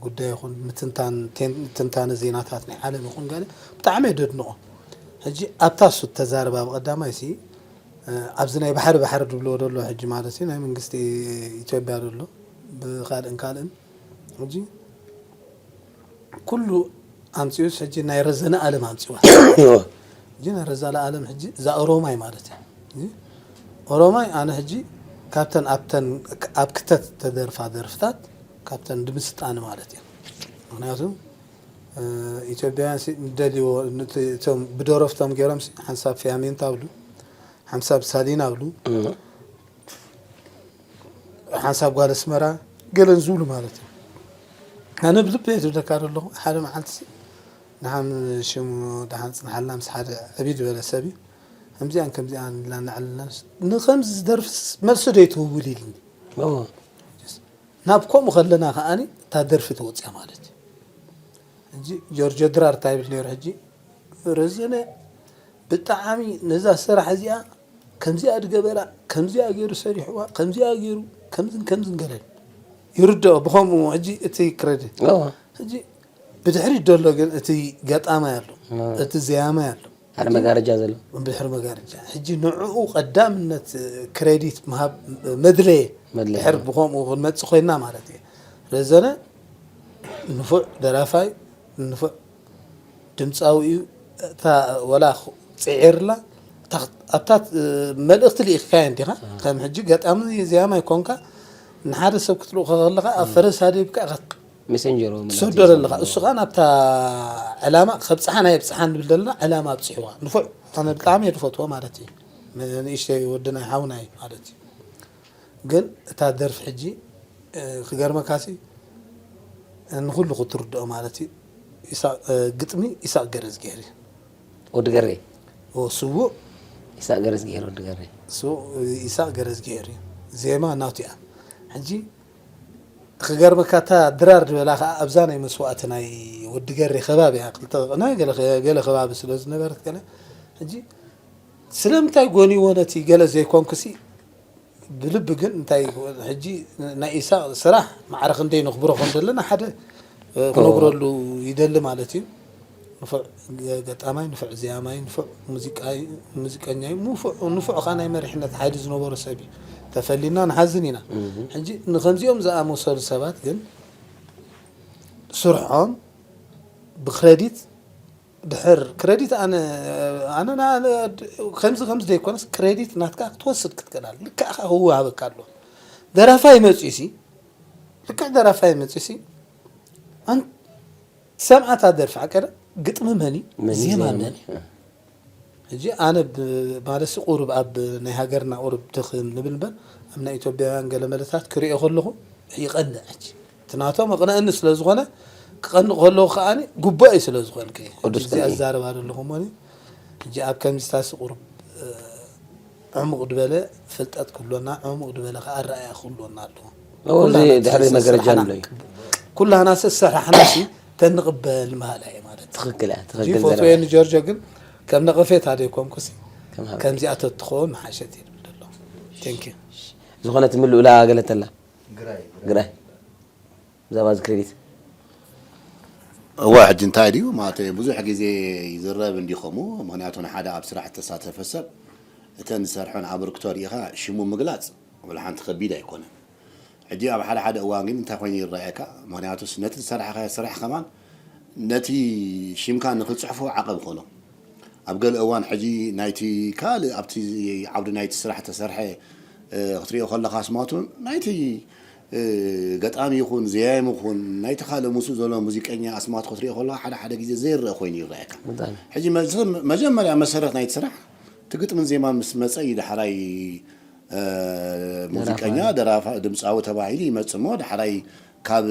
ጉዳይ ይኹን ምትንታን ትንታነ ዜናታት ናይ ዓለም ይኹን ገለ ብጣዕሚ የደድንቖ። ሕጂ ኣብታ እሱ ተዛረባ ብቐዳማይ ሲ ኣብዚ ናይ ባሕሪ ባሕሪ ድብልዎ ደሎ ሕጂ ማለት እዩ ናይ መንግስቲ ኢትዮጵያ ደሎ ብካልእን ካልእን ሕጂ ኩሉ ኣምፂኡስ ሕጂ ናይ ረዘነ ኣለም ኣምፂዋ ሕጂ ናይ ረዛለ ኣለም ሕጂ እዛ ኦሮማይ ማለት እዩ ኦሮማይ ኣነ ሕጂ ካብተን ኣብተን ኣብ ክተት ተደርፋ ደርፍታት ካብተን ድምስጣኒ ማለት እዩ ምክንያቱ ኢትዮጵያውያን ንደልዎ እቶም ብደረፍቶም ገይሮም ሓንሳብ ፊያሜንት ኣብሉ ሓንሳብ ሳሊን ኣብሉ ሓንሳብ ጓል ኣስመራ ገለን ዝብሉ ማለት እዩ። ኣነ ብልበይ ዝብለካ ዘለኹ ሓደ መዓልቲ ንሓም ሽሙ ደሓን ፅንሓልና ምስ ሓደ ዕብይ ዝበለ ሰብ እዩ ከምዚኣን ከምዚኣን ኢልና እናዕለልና ንከምዚ ዝደርፍስ መልሲ ዶ ይትህውል ኢልኒ ናብ ከምኡ ከለና ከዓኒ እታ ደርፊ ተወፅያ ማለት እዩ። ሕጂ ጆርጆ ድራር እንታይ ይብል ነይሩ ሕጂ ረዘነ ብጣዕሚ ነዛ ስራሕ እዚኣ ከምዚኣ ድገበራ ከምዚኣ ገይሩ ሰሪሕዋ ከምዚኣ ገይሩ ከምዝን ከምዝን ገለን ይርድኦ ብኸምኡ ሕጂ እቲ ክረዲት ሕጂ ብድሕሪት ደሎ ግን እቲ ገጣማይ ኣሎ እቲ ዘያማይ ኣሎ ሓደ መጋረጃ ዘሎ ብድሕሪ መጋረጃ ሕጂ ንዕኡ ቀዳምነት ክሬዲት ምሃብ መድለየ ድሕር ብኸምኡ ክንመፅእ ኮይንና ማለት እየ ረዘነ ንፉዕ ደራፋይ ንፉዕ ድምፃዊ እዩ እታ ወላ ፅዒርላ ኣብታ መልእክቲ ልኢኽካዮ እንዲኻ ከም ሕጂ ገጣሚ ዜያማይ ኮንካ ንሓደ ሰብ ክትልእኮ ከለኻ ኣብ ፈረስ ሃዲብካ ሜሴንጀር ትሰዶ ዘለኻ እሱ ከዓ ናብታ ዕላማ ከብፅሓ ናይ ብፅሓ ንብል ዘለና ዕላማ ኣብፅሕዋ ንፉዕ ኣነ ብጣዕሚ እየ ዝፈትዎ ማለት እዩ ንእሽተይ ወዲ ናይ ሓውና እዩ ማለት እዩ ግን እታ ደርፊ ሕጂ ክገርመካሲ ንኩሉ ክትርድኦ ማለት እዩ ግጥሚ ኢሳቅ ገረዝጊሄር እዩ ወዲ ገሬ ስዉእ ኢሳቅ ገረዝጊሄር ወዲ ገሬ ኢሳቅ ገረዝጊሄር እዩ ዜማ ናቱ እያ ሕጂ ክገርመካ እታ ድራር ዝበላ ከዓ ኣብዛ ናይ መስዋእቲ ናይ ወዲ ገሬ ከባቢ እያ ክልተ ናይ ገለ ገለ ከባቢ ስለ ዝነበረት ገለ ሕጂ ስለምንታይ ጎኒዎ ነቲ ገለ ዘይኮንኩሲ ብልቢ ግን እንታይ ሕጂ ናይ ኢሳቅ ስራሕ ማዕረ ክንደይ ነኽብሮ ከም ዘለና ሓደ ክነግረሉ ይደሊ ማለት እዩ ንፉዕ ገጣማይ ንፉዕ ዜያማይ ንፉዕ ሙዚቃይ ሙዚቀኛይ ንፉዕ ንፉዕ ከዓ ናይ መሪሕነት ሓይሊ ዝነበሮ ሰብ እዩ ተፈሊና ንሓዝን ኢና ሕጂ ንከምዚኦም ዝኣመሰሉ ሰባት ግን ስርሖም ብክረዲት ድሕር ክረዲት ኣነ ኣነ ና- ከምዚ ከምዚ ዘይኮነስ ክረዲት ናትካ ክትወስድ ክትክእል ኣለ። ልክዕ ከኣ ክወሃበካ ኣሎ። ደራፋይ መጺኡ ሲ ልክዕ ደራፋይ መጺኡ ሲ ኣን ሰምዓታ ደርፊ ሓቀደ ግጥሚ መኒ መኒ ዜማ ዜማ መኒ መኒ? ሕጂ ኣነ ብ- ማለትሲ ቁሩብ ኣብ ናይ ሃገርና ቁሩብ ድኽም ንብል እምበር ኣብ ናይ ኢትዮጵያውያን ገለ መለታት ክሪኦ ከለኹ ይቐንዕ። ሕጂ እቲ ናቶም ኣቕንዕኒ ስለ ዝኾነ ክቐንቕ ከለኹ ከኣ ጉባእ እዩ ስለ ዝኾንከ ሕጂ ቅዱስ እዚኣ ቅንኢ። ዝዛረብ ኣለኹ እሞ ሕጂ ኣብ ከምዚታሲ ቁሩብ ዕሙቕ ዝበለ ፍልጠት ክህልወና ዕሙቕ ዝበለ ከዓ ኣረኣያ ክህልወና ኣለዎ። እዚ ኩላና ድሕሪ መጋረጃ ንብሎ እዩ። ኩላና ሰሰራሕና ሲ ተንቕበል ምሃላ እየ ማለት እዩ። ትኽክል እያ፣ ትኽክል እዚ ፎቶ ዘረባ። የን ጆርጆ ግን ከም ነቐፌታ ዶ ይኮንኩ ሲ ከም ሃብቲ። ከምዚኣ ተትኸውን ምሓሸት ይብል ዘሎ። Thank you። ዝኾነ ትምልኡላ ገለተላ ግራይ ብዛዕባ እዚ ክሬዲት እዋ ሕጂ እንታይ ድዩ ማለት ብዙሕ ግዜ ይዝረብ እንዲኸሙ ምክንያቱ ንሓደ ኣብ ስራሕ እተሳተፈ ሰብ እተን ዝሰርሖን ኣበርክቶ ርኢኻ ሽሙ ምግላፅ ወላ ሓንቲ ከቢድ ኣይኮነን። ሕጂ ኣብ ሓደ ሓደ እዋን ግን እንታይ ኮይኑ ይረኣየካ? ምክንያቱስ ነቲ ዝሰራሕኻዮ ስራሕ ከማን ነቲ ሽምካ ንክፅሕፎ ዓቐብ ይኾኖ። ኣብ ገለ እዋን ሕጂ ናይቲ ካልእ ኣብቲ ዓውዲ ናይቲ ስራሕ ተሰርሐ ክትሪኦ ከለኻ ኣስማቱ ናይቲ ገጣሚ ይኹን ዘያይም ይኹን ናይቲ ካልእ ምስኡ ዘሎ ሙዚቀኛ ኣስማቱ ክትሪኦ ከለኻ ሓደ ሓደ ግዜ ዘይረአ ኮይኑ ይረኣየካ። ሕጂ መጀመርያ መሰረት ናይቲ ስራሕ እቲ ግጥምን ዜማን ምስ መፀ እዩ ዳሕራይ ሙዚቀኛ ደራፋ ድምፃዊ ተባሂሉ ይመፅእ እሞ ዳሕራይ ካብ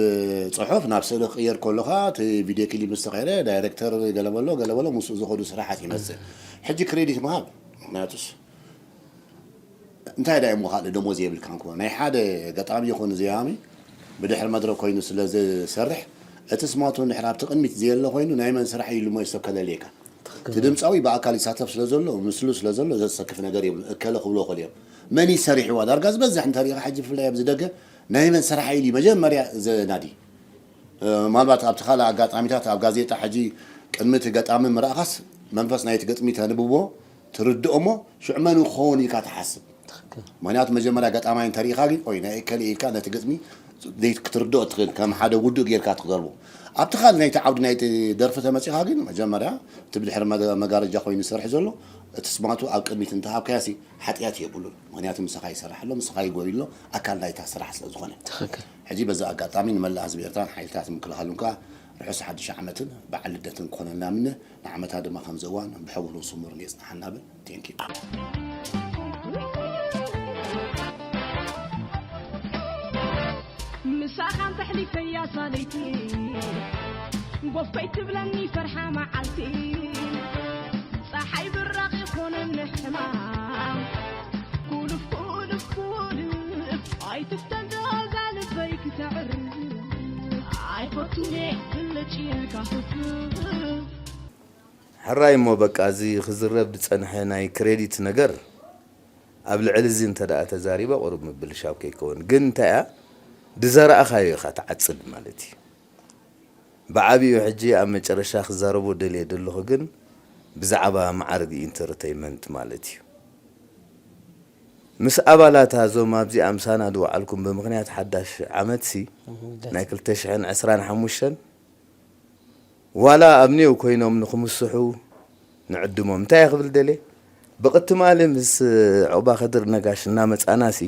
ፅሑፍ ናብ ስእሊ ክቅየር ከሎ ከዓ እቲ ቪድዮ ክሊፕ ምስ ተቀየረ ዳይረክተር ገለበሎ ገለበሎ ምስኡ ዝኸዱ ስራሓት ይመፅእ። ሕጂ ክሬዲት ምሃብ ምክንያቱስ እንታይ ዳ እሞ ካልእ ደሞዝ የብልካን ክብሎ ናይ ሓደ ገጣሚ ይኹን ዘያሚ ብድሕሪ መድረክ ኮይኑ ስለ ዝሰርሕ እቲ ስማቱ እንድሕር ኣብቲ ቅድሚት ዘየለ ኮይኑ ናይ መን ስራሕ እዩ ኢሉ እሞ ይሰብ ከለልየካ። እቲ ድምፃዊ ብኣካል ይሳተፍ ስለ ዘሎ ምስሉ ስለ ዘሎ ዘሰክፍ ነገር የብሉ እከለ ክብሎ ክእል እዮም። መን እዩ ሰሪሕዋ ዳርጋ ዝበዝሕ እንተሪኢኻ ሕጂ ብፍላይ ኣብዚ ደገ ናይ መን ስራሕ ኢሉ እዩ መጀመርያ ዘናዲ። ምናልባት ኣብቲ ካልእ ኣጋጣሚታት ኣብ ጋዜጣ ሕጂ ቅድሚ እቲ ገጣሚ ምርኣኻስ መንፈስ ናይቲ ግጥሚ ተንብቦ ትርድኦ እሞ ሽዑ መን ክኸውን ኢልካ ትሓስብ። ምክንያቱ መጀመርያ ገጣማይ እንተሪኢኻ ግን ኦይ ናይ እከለ ኢልካ ነቲ ግጥሚ ክትርድኦ ትኽእል ከም ሓደ ውዱእ ጌርካ ትዘርቦ። ኣብቲ ካልእ ናይቲ ዓውዲ ናይቲ ደርፊ ተመፂኻ ግን መጀመርያ እቲ ብድሕሪ መጋረጃ ኮይኑ ዝሰርሕ ዘሎ እቲ ስማቱ ኣብ ቅድሚት እንተሃብካያሲ ሓጥያት የብሉን። ምክንያቱ ምሳኻ ይሰርሕ ኣሎ፣ ምሳኻ ይጎሪ ኣሎ፣ ኣካል ናይታ ስራሕ ስለ ዝኾነ። ሕጂ በዚ ኣጋጣሚ ንመላእ ህዝቢ ኤርትራን ሓይልታት ምክልኻሉን ከኣ ርሑስ ሓድሽ ዓመትን በዓል ልደትን ክኾነልና ምነ ንዓመታ ድማ ከምዚ እዋን ብሕቡርን ስሙርን የጽንሓና ብል። Thank you። ምሳኻን ተሕሊፈያ ሳለይቲ ጎፈይ ትብለኒ ፈርሓ መዓልቲ ፀሓይ ብራቕ ይኾነኒ ሕማም ኩልፍ ኩልፍ ኩልፍ ኣይትፍተን ዶ እዛ ልበይ ክተዕርፍ ኣይፈቱን እየ ብልጭ ኢልካ ክትፍ ሕራይ እሞ በቃ እዚ ክዝረብ ዝጸንሐ ናይ ክሬዲት ነገር ኣብ ልዕሊ እዚ እንተ ደኣ ተዛሪበ ቁሩብ ምብልሻው ከይከውን ግን እንታይ እያ ዝዘራእኻዮ ኢኻ ትዓጽድ ማለት እዩ። ብዓቢኡ ሕጂ ኣብ መጨረሻ ክዛረቦ ደልየ ዘለኹ ግን ብዛዕባ መዓርግ ኢንተርተይመንት ማለት እዩ። ምስ ኣባላታ እዞም ኣብዚኣ ምሳና ዝወዓልኩም ብምኽንያት ሓዳሽ ዓመትሲ ናይ ክልተ ሽሕን ዕስራን ሓሙሽተን ዋላ ኣብ ኔው ኮይኖም ንኽምስሑ ንዕድሞም። እንታይ እየ ክብል ደልየ? ብቕትማሊ ምስ ዑቕባኸድር ነጋሽ እናመጻእናሲ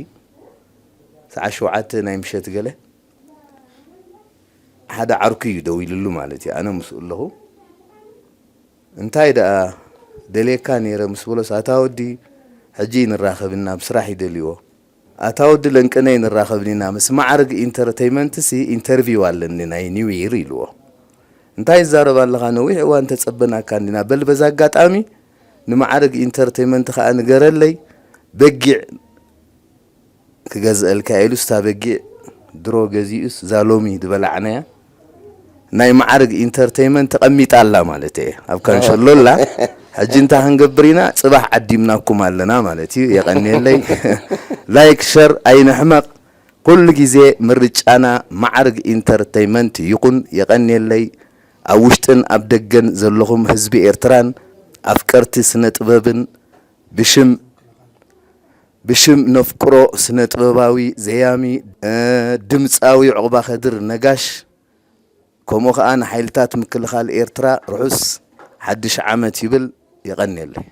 ሰዓት ሸውዓተ ናይ ምሸት ገለ ሓደ ዓርኩ እዩ ደዊሉሉ ማለት እዩ። ኣነ ምስኡ ኣለኹ። እንታይ ደኣ ደልየካ ነይረ ምስ በሎስ ኣታ ወዲ ሕጂ ንራኸብ ኢና ብስራሕ እዩ ደልይዎ። ኣታ ወዲ ለንቅነይ ንራኸብ ኢና ምስ ማዕርግ ኢንተርተይመንትሲ ኢንተርቪው ኣለኒ ናይ ኒው ይር ኢልዎ። እንታይ ትዛረብ ኣለኻ ነዊሕ እዋን ተጸበናካ እንዲና በል በዚ ኣጋጣሚ ንማዕርግ ኢንተርተይመንት ከኣ ንገረለይ በጊዕ ክገዝአልካ ኢሉስ እታ በጊዕ ድሮ ገዚኡስ እዛ ሎሚ ዝበላዕናያ ናይ መዓርግ ኢንተርተይመንት ተቐሚጣ ኣላ ማለት እየ ኣብ ካንሸሎ ኣላ። ሕጂ እንታይ ክንገብር ኢና? ጽባሕ ዓዲምናኩም ኣለና ማለት እዩ። የቐንየለይ። ላይክ ሸር ኣይንሕመቕ። ኩሉ ግዜ ምርጫና መዓርግ ኢንተርተይመንት ይኹን። የቐንየለይ። ኣብ ውሽጥን ኣብ ደገን ዘለኹም ህዝቢ ኤርትራን ኣፍቀርቲ ስነ ጥበብን ብሽም ብሽም ነፍቅሮ ስነ ጥበባዊ ዘያሚ ድምጻዊ ዑቕባኸድር ነጋሽ ከምኡ ኸኣ ንሓይልታት ምክልኻል ኤርትራ ርሑስ ሓድሽ ዓመት ይብል። የቐንየለይ።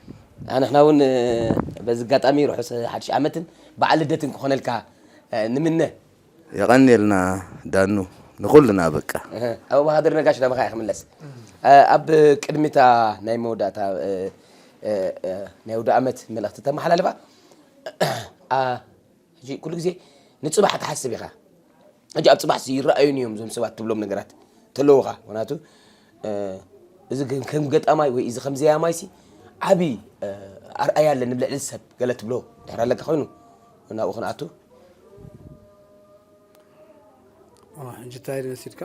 ኣንሕና እውን በዚ ኣጋጣሚ ርሑስ ሓድሽ ዓመትን በዓል ልደትን ክኾነልካ ንምነ። የቐንየልና ዳኑ፣ ንኹልና በቃ። ኣብባሃድር ነጋሽ ናባኻ እየ ክምለስ። ኣብ ቅድሚታ ናይ መወዳእታ ናይ ኣውደ ዓመት መልእኽቲ ተመሓላልፋ። ሕጂ ኩሉ ግዜ ንፅባሕ ትሓስብ ኢኻ። ሕጂ ኣብ ፅባሕ ይረኣዩን እዮም እዞም ሰባት ትብሎም ነገራት ተለውኻ። ምክንያቱ እዚ ከም ገጣማይ ወይ እዚ ከም ዘያማይሲ ዓብዪ ኣርኣያ ኣለኒ ብልዕሊ ሰብ ገለ ትብሎ ድሕር ኣለካ ኮይኑ ናብኡ ክንኣቱ። ሕጂ እንታይ ወሲድካ?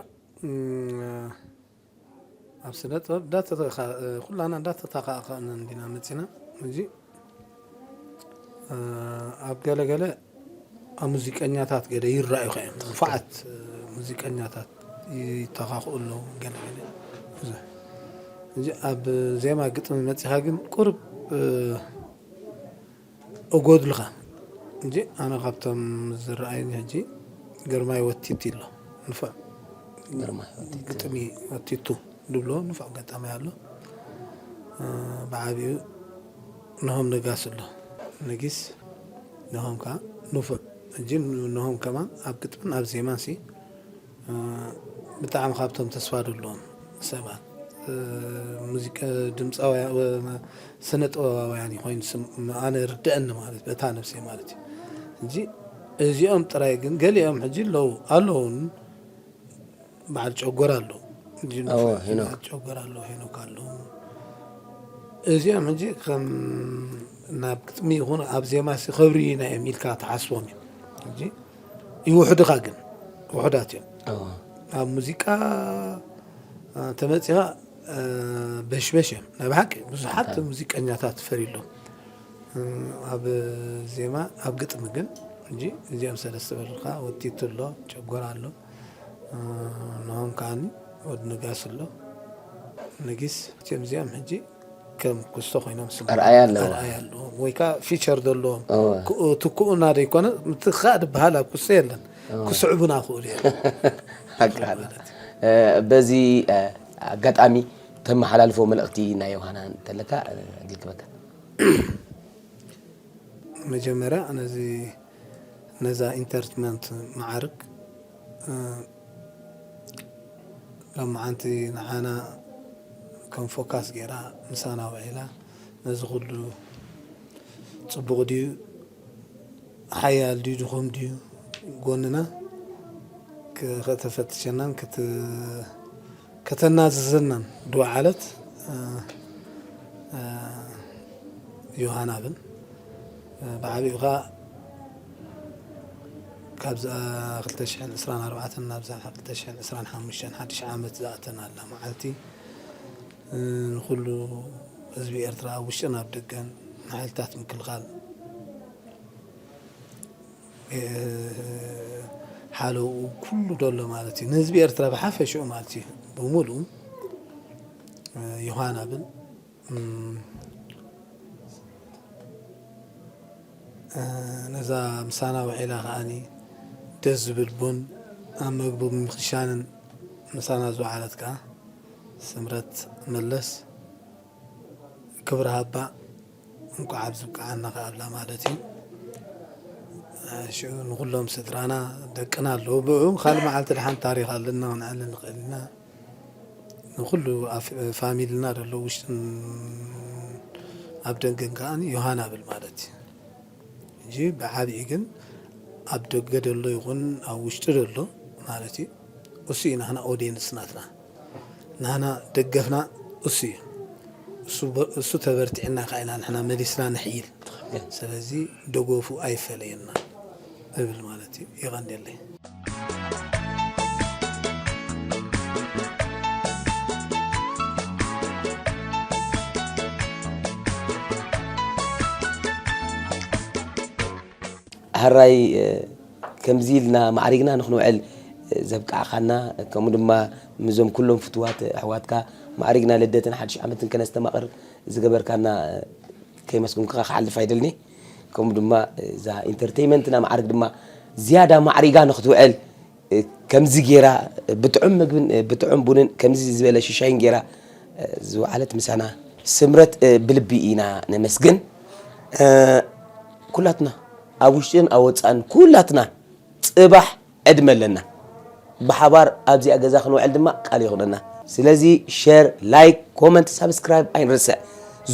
ኣብ ስነ ጥበብ እንዳተተካ ኩላና እንዳተተካእካእና እንዲና መፂና። እዚ ኣብ ገለገለ ኣብ ሙዚቀኛታት ገለ ይረኣዩ ከ እዮም ንፉዓት ሙዚቀኛታት ይተካክኡ ኣለዉ። ገለገለ ብዙሕ እዚ ኣብ ዜማ ግጥሚ መፂኻ ግን ቁርብ እጎድልኻ እንጂ ኣነ ካብቶም ዝረኣይኒ ሕጂ ግርማይ ወቲቱ ኣሎ ንፉዕ ግርማይ ወቲቱ። ግጥሚ ወቲቱ ዝብሎ ንፉዕ ገጣማይ ኣሎ። ብዓቢኡ ነሆም ነጋስ ኣሎ። ነጊስ ነሆም ከዓ ንፉዕ ሕጂ ነሆም ከማን ኣብ ግጥምን ኣብ ዜማን ሲ ብጣዕሚ ካብቶም ተስፋ ዘለዎም ሰባት ሙዚቀ ድምፃውያን ስነ ጥበባውያን ኮይኑ ኣነ ርድአኒ ማለት በታ ነብሰይ ማለት እዩ እንጂ እዚኦም ጥራይ ግን ገሊኦም ሕጂ ኣለዉ ኣለውን በዓል ጨጎር ኣለዉ ጨጎር ኣለዉ ሄኖክ ኣለዉ እዚኦም ሕጂ ከም ናብ ግጥሚ ይኹን ኣብ ዜማ ክብሪ ናዮም ኢልካ ትሓስቦም እዩ ይውሕዱኻ ግን ውሑዳት እዮም ኣብ ሙዚቃ ተመፂኻ በሽበሽ እዮም ናይ ብሓቂ ብዙሓት ሙዚቀኛታት ፈርዩ ኣሎ ኣብ ዜማ ኣብ ግጥሚ ግን እንጂ እዚኦም ሰለስተ በልካ ወቲቱ ኣሎ ጨጎራ ኣሎ ንሆም ከዓኒ ወዲ ንጋስ ኣሎ ንጊስ እቲኦም እዚኦም ሕጂ ከም ኩስቶ ኮይኖም ስሙ ኣርኣያ ኣለዎ። ኣርኣያ ኣለዎም ወይ ከዓ ፊቸር ዘለዎም እወ። ክኡ- ትክኡና ዘይኮነ ምትካእ ዝበሃል ኣብ ኩስቶ የለን ክስዕቡና ክእሉ እዮም ሓቂ ሓቂ። ማለት እዩ። እ፣ በዚ እ፣ ኣጋጣሚ ተመሓላልፎ መልእኽቲ ናይ ዮሃና እንተለካ እ፣ ዕድል ክበካ። መጀመርያ ነዚ ነዛ ኢንተርትመንት መዓርግ ሎማዓንቲ ንዓና ከም ፎካስ ገይራ ምሳና ውዒላ ነዚ ኩሉ ፅቡቕ ድዩ ሓያል ድዩ ድኹም ድዩ ጎንና ከተፈትሸናን ከተናዝዘናን ዝወዓለት ዮሃና ብን ብዓቢኡ ከዓ ካብዛ ክልተ ሽሕን ዕስራን ኣርባዕተን ናብዛ ክልተ ሽሕን ዕስራን ሓሙሽተን ሓድሽ ዓመት ዝኣተናላ መዓልቲ ንኩሉ ህዝቢ ኤርትራ ኣብ ውሽጥን ኣብ ደገን ንሓይልታት ምክልኻል ሓለውኡ ኩሉ ደሎ ማለት እዩ ንህዝቢ ኤርትራ ብሓፈሽኡ ማለት እዩ ብምሉኡ ዮሃና ብል ነዛ ምሳና ውዒላ ከዓኒ ደስ ዝብል ቡን ኣብ መግቢ ምምክሻንን ምሳና ዝወዓለት ከዓ ስምረት መለስ ክብሪ ሃባ እንኳዕ ኣብዚ ብቅዓና ከኣብላ ማለት እዩ ሽዑ ንኩሎም ስድራና ደቅና ኣለዉ ብኡ ካልእ መዓልቲ ድሓን ታሪክ ኣለና ክንዕሊ ንክእል ኢና ንኩሉ ፋሚልና ደሎ ውሽጥን ኣብ ደንገን ከዓ ዮሃና ብል ማለት እዩ እንጂ ብዓብኢ ግን ኣብ ደገ ደሎ ይኹን ኣብ ውሽጢ ደሎ ማለት እዩ እሱ እዩ ናህና ኦዲየንስ ናትና ናህና ደገፍና እሱ እዩ እሱ ተበርቲዕና ከዓ ኢና ንሕና መሊስና ንሕይል ስለዚ ደገፉ ኣይፈለየና እብል ማለት እዩ የቐንየለይ ሕራይ ከምዚ ኢልና ማዕሪግና ንክንውዕል ዘብቃዕካና ከምኡ ድማ ምዞም ኩሎም ፍትዋት ኣሕዋትካ ማዕሪግና ልደትን ሓድሽ ዓመትን ከነስተማቕር ዝገበርካና ከይመስግንኩካ ክሓልፍ ኣይደልኒ ከምኡ ድማ እዛ ኢንተርተይመንትና ማዕርግ ድማ ዝያዳ ማዕሪጋ ንክትውዕል ከምዚ ጌራ ብጥዑም ምግብን ብጥዑም ቡንን ከምዚ ዝበለ ሽሻይን ጌራ ዝወዓለት ምሳና ስምረት ብልቢ ኢና ነመስግን። ኩላትና ኣብ ውሽጥን ኣብ ወፃእን ኩላትና ፅባሕ ዕድመ ኣለና። ብሓባር ኣብዚኣ ገዛ ክንውዕል ድማ ቃል ይኹነና። ስለዚ ሸር፣ ላይክ፣ ኮመንት፣ ሳብስክራይብ ኣይንርስዕ።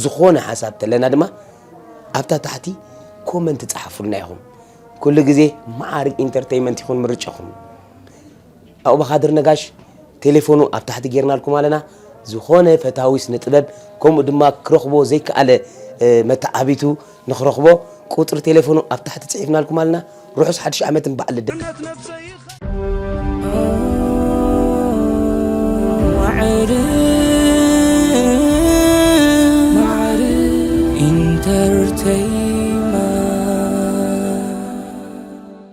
ዝኾነ ሓሳብ ተለና ድማ ኣብታ ታሕቲ ኮመንት ጸሓፉልና ኢኹም። ኩሉ ግዜ መዓርግ ኢንተርተይመንት ይኹን ምርጫኹም። ኣቡበኻድር ነጋሽ ቴሌፎኑ ኣብ ታሕቲ ጌርናልኩም ኣለና። ዝኾነ ፈታዊ ስነ ጥበብ ከምኡ ድማ ክረኽቦ ዘይከኣለ መተዓቢቱ ንኽረኽቦ ቁጽሪ ቴሌፎኑ ኣብ ታሕቲ ጽሒፍናልኩም ኣለና። ርሑስ ሓድሽ ዓመትን በዓል ልደት። ማዕረ ማዕረ ኢንተርተይን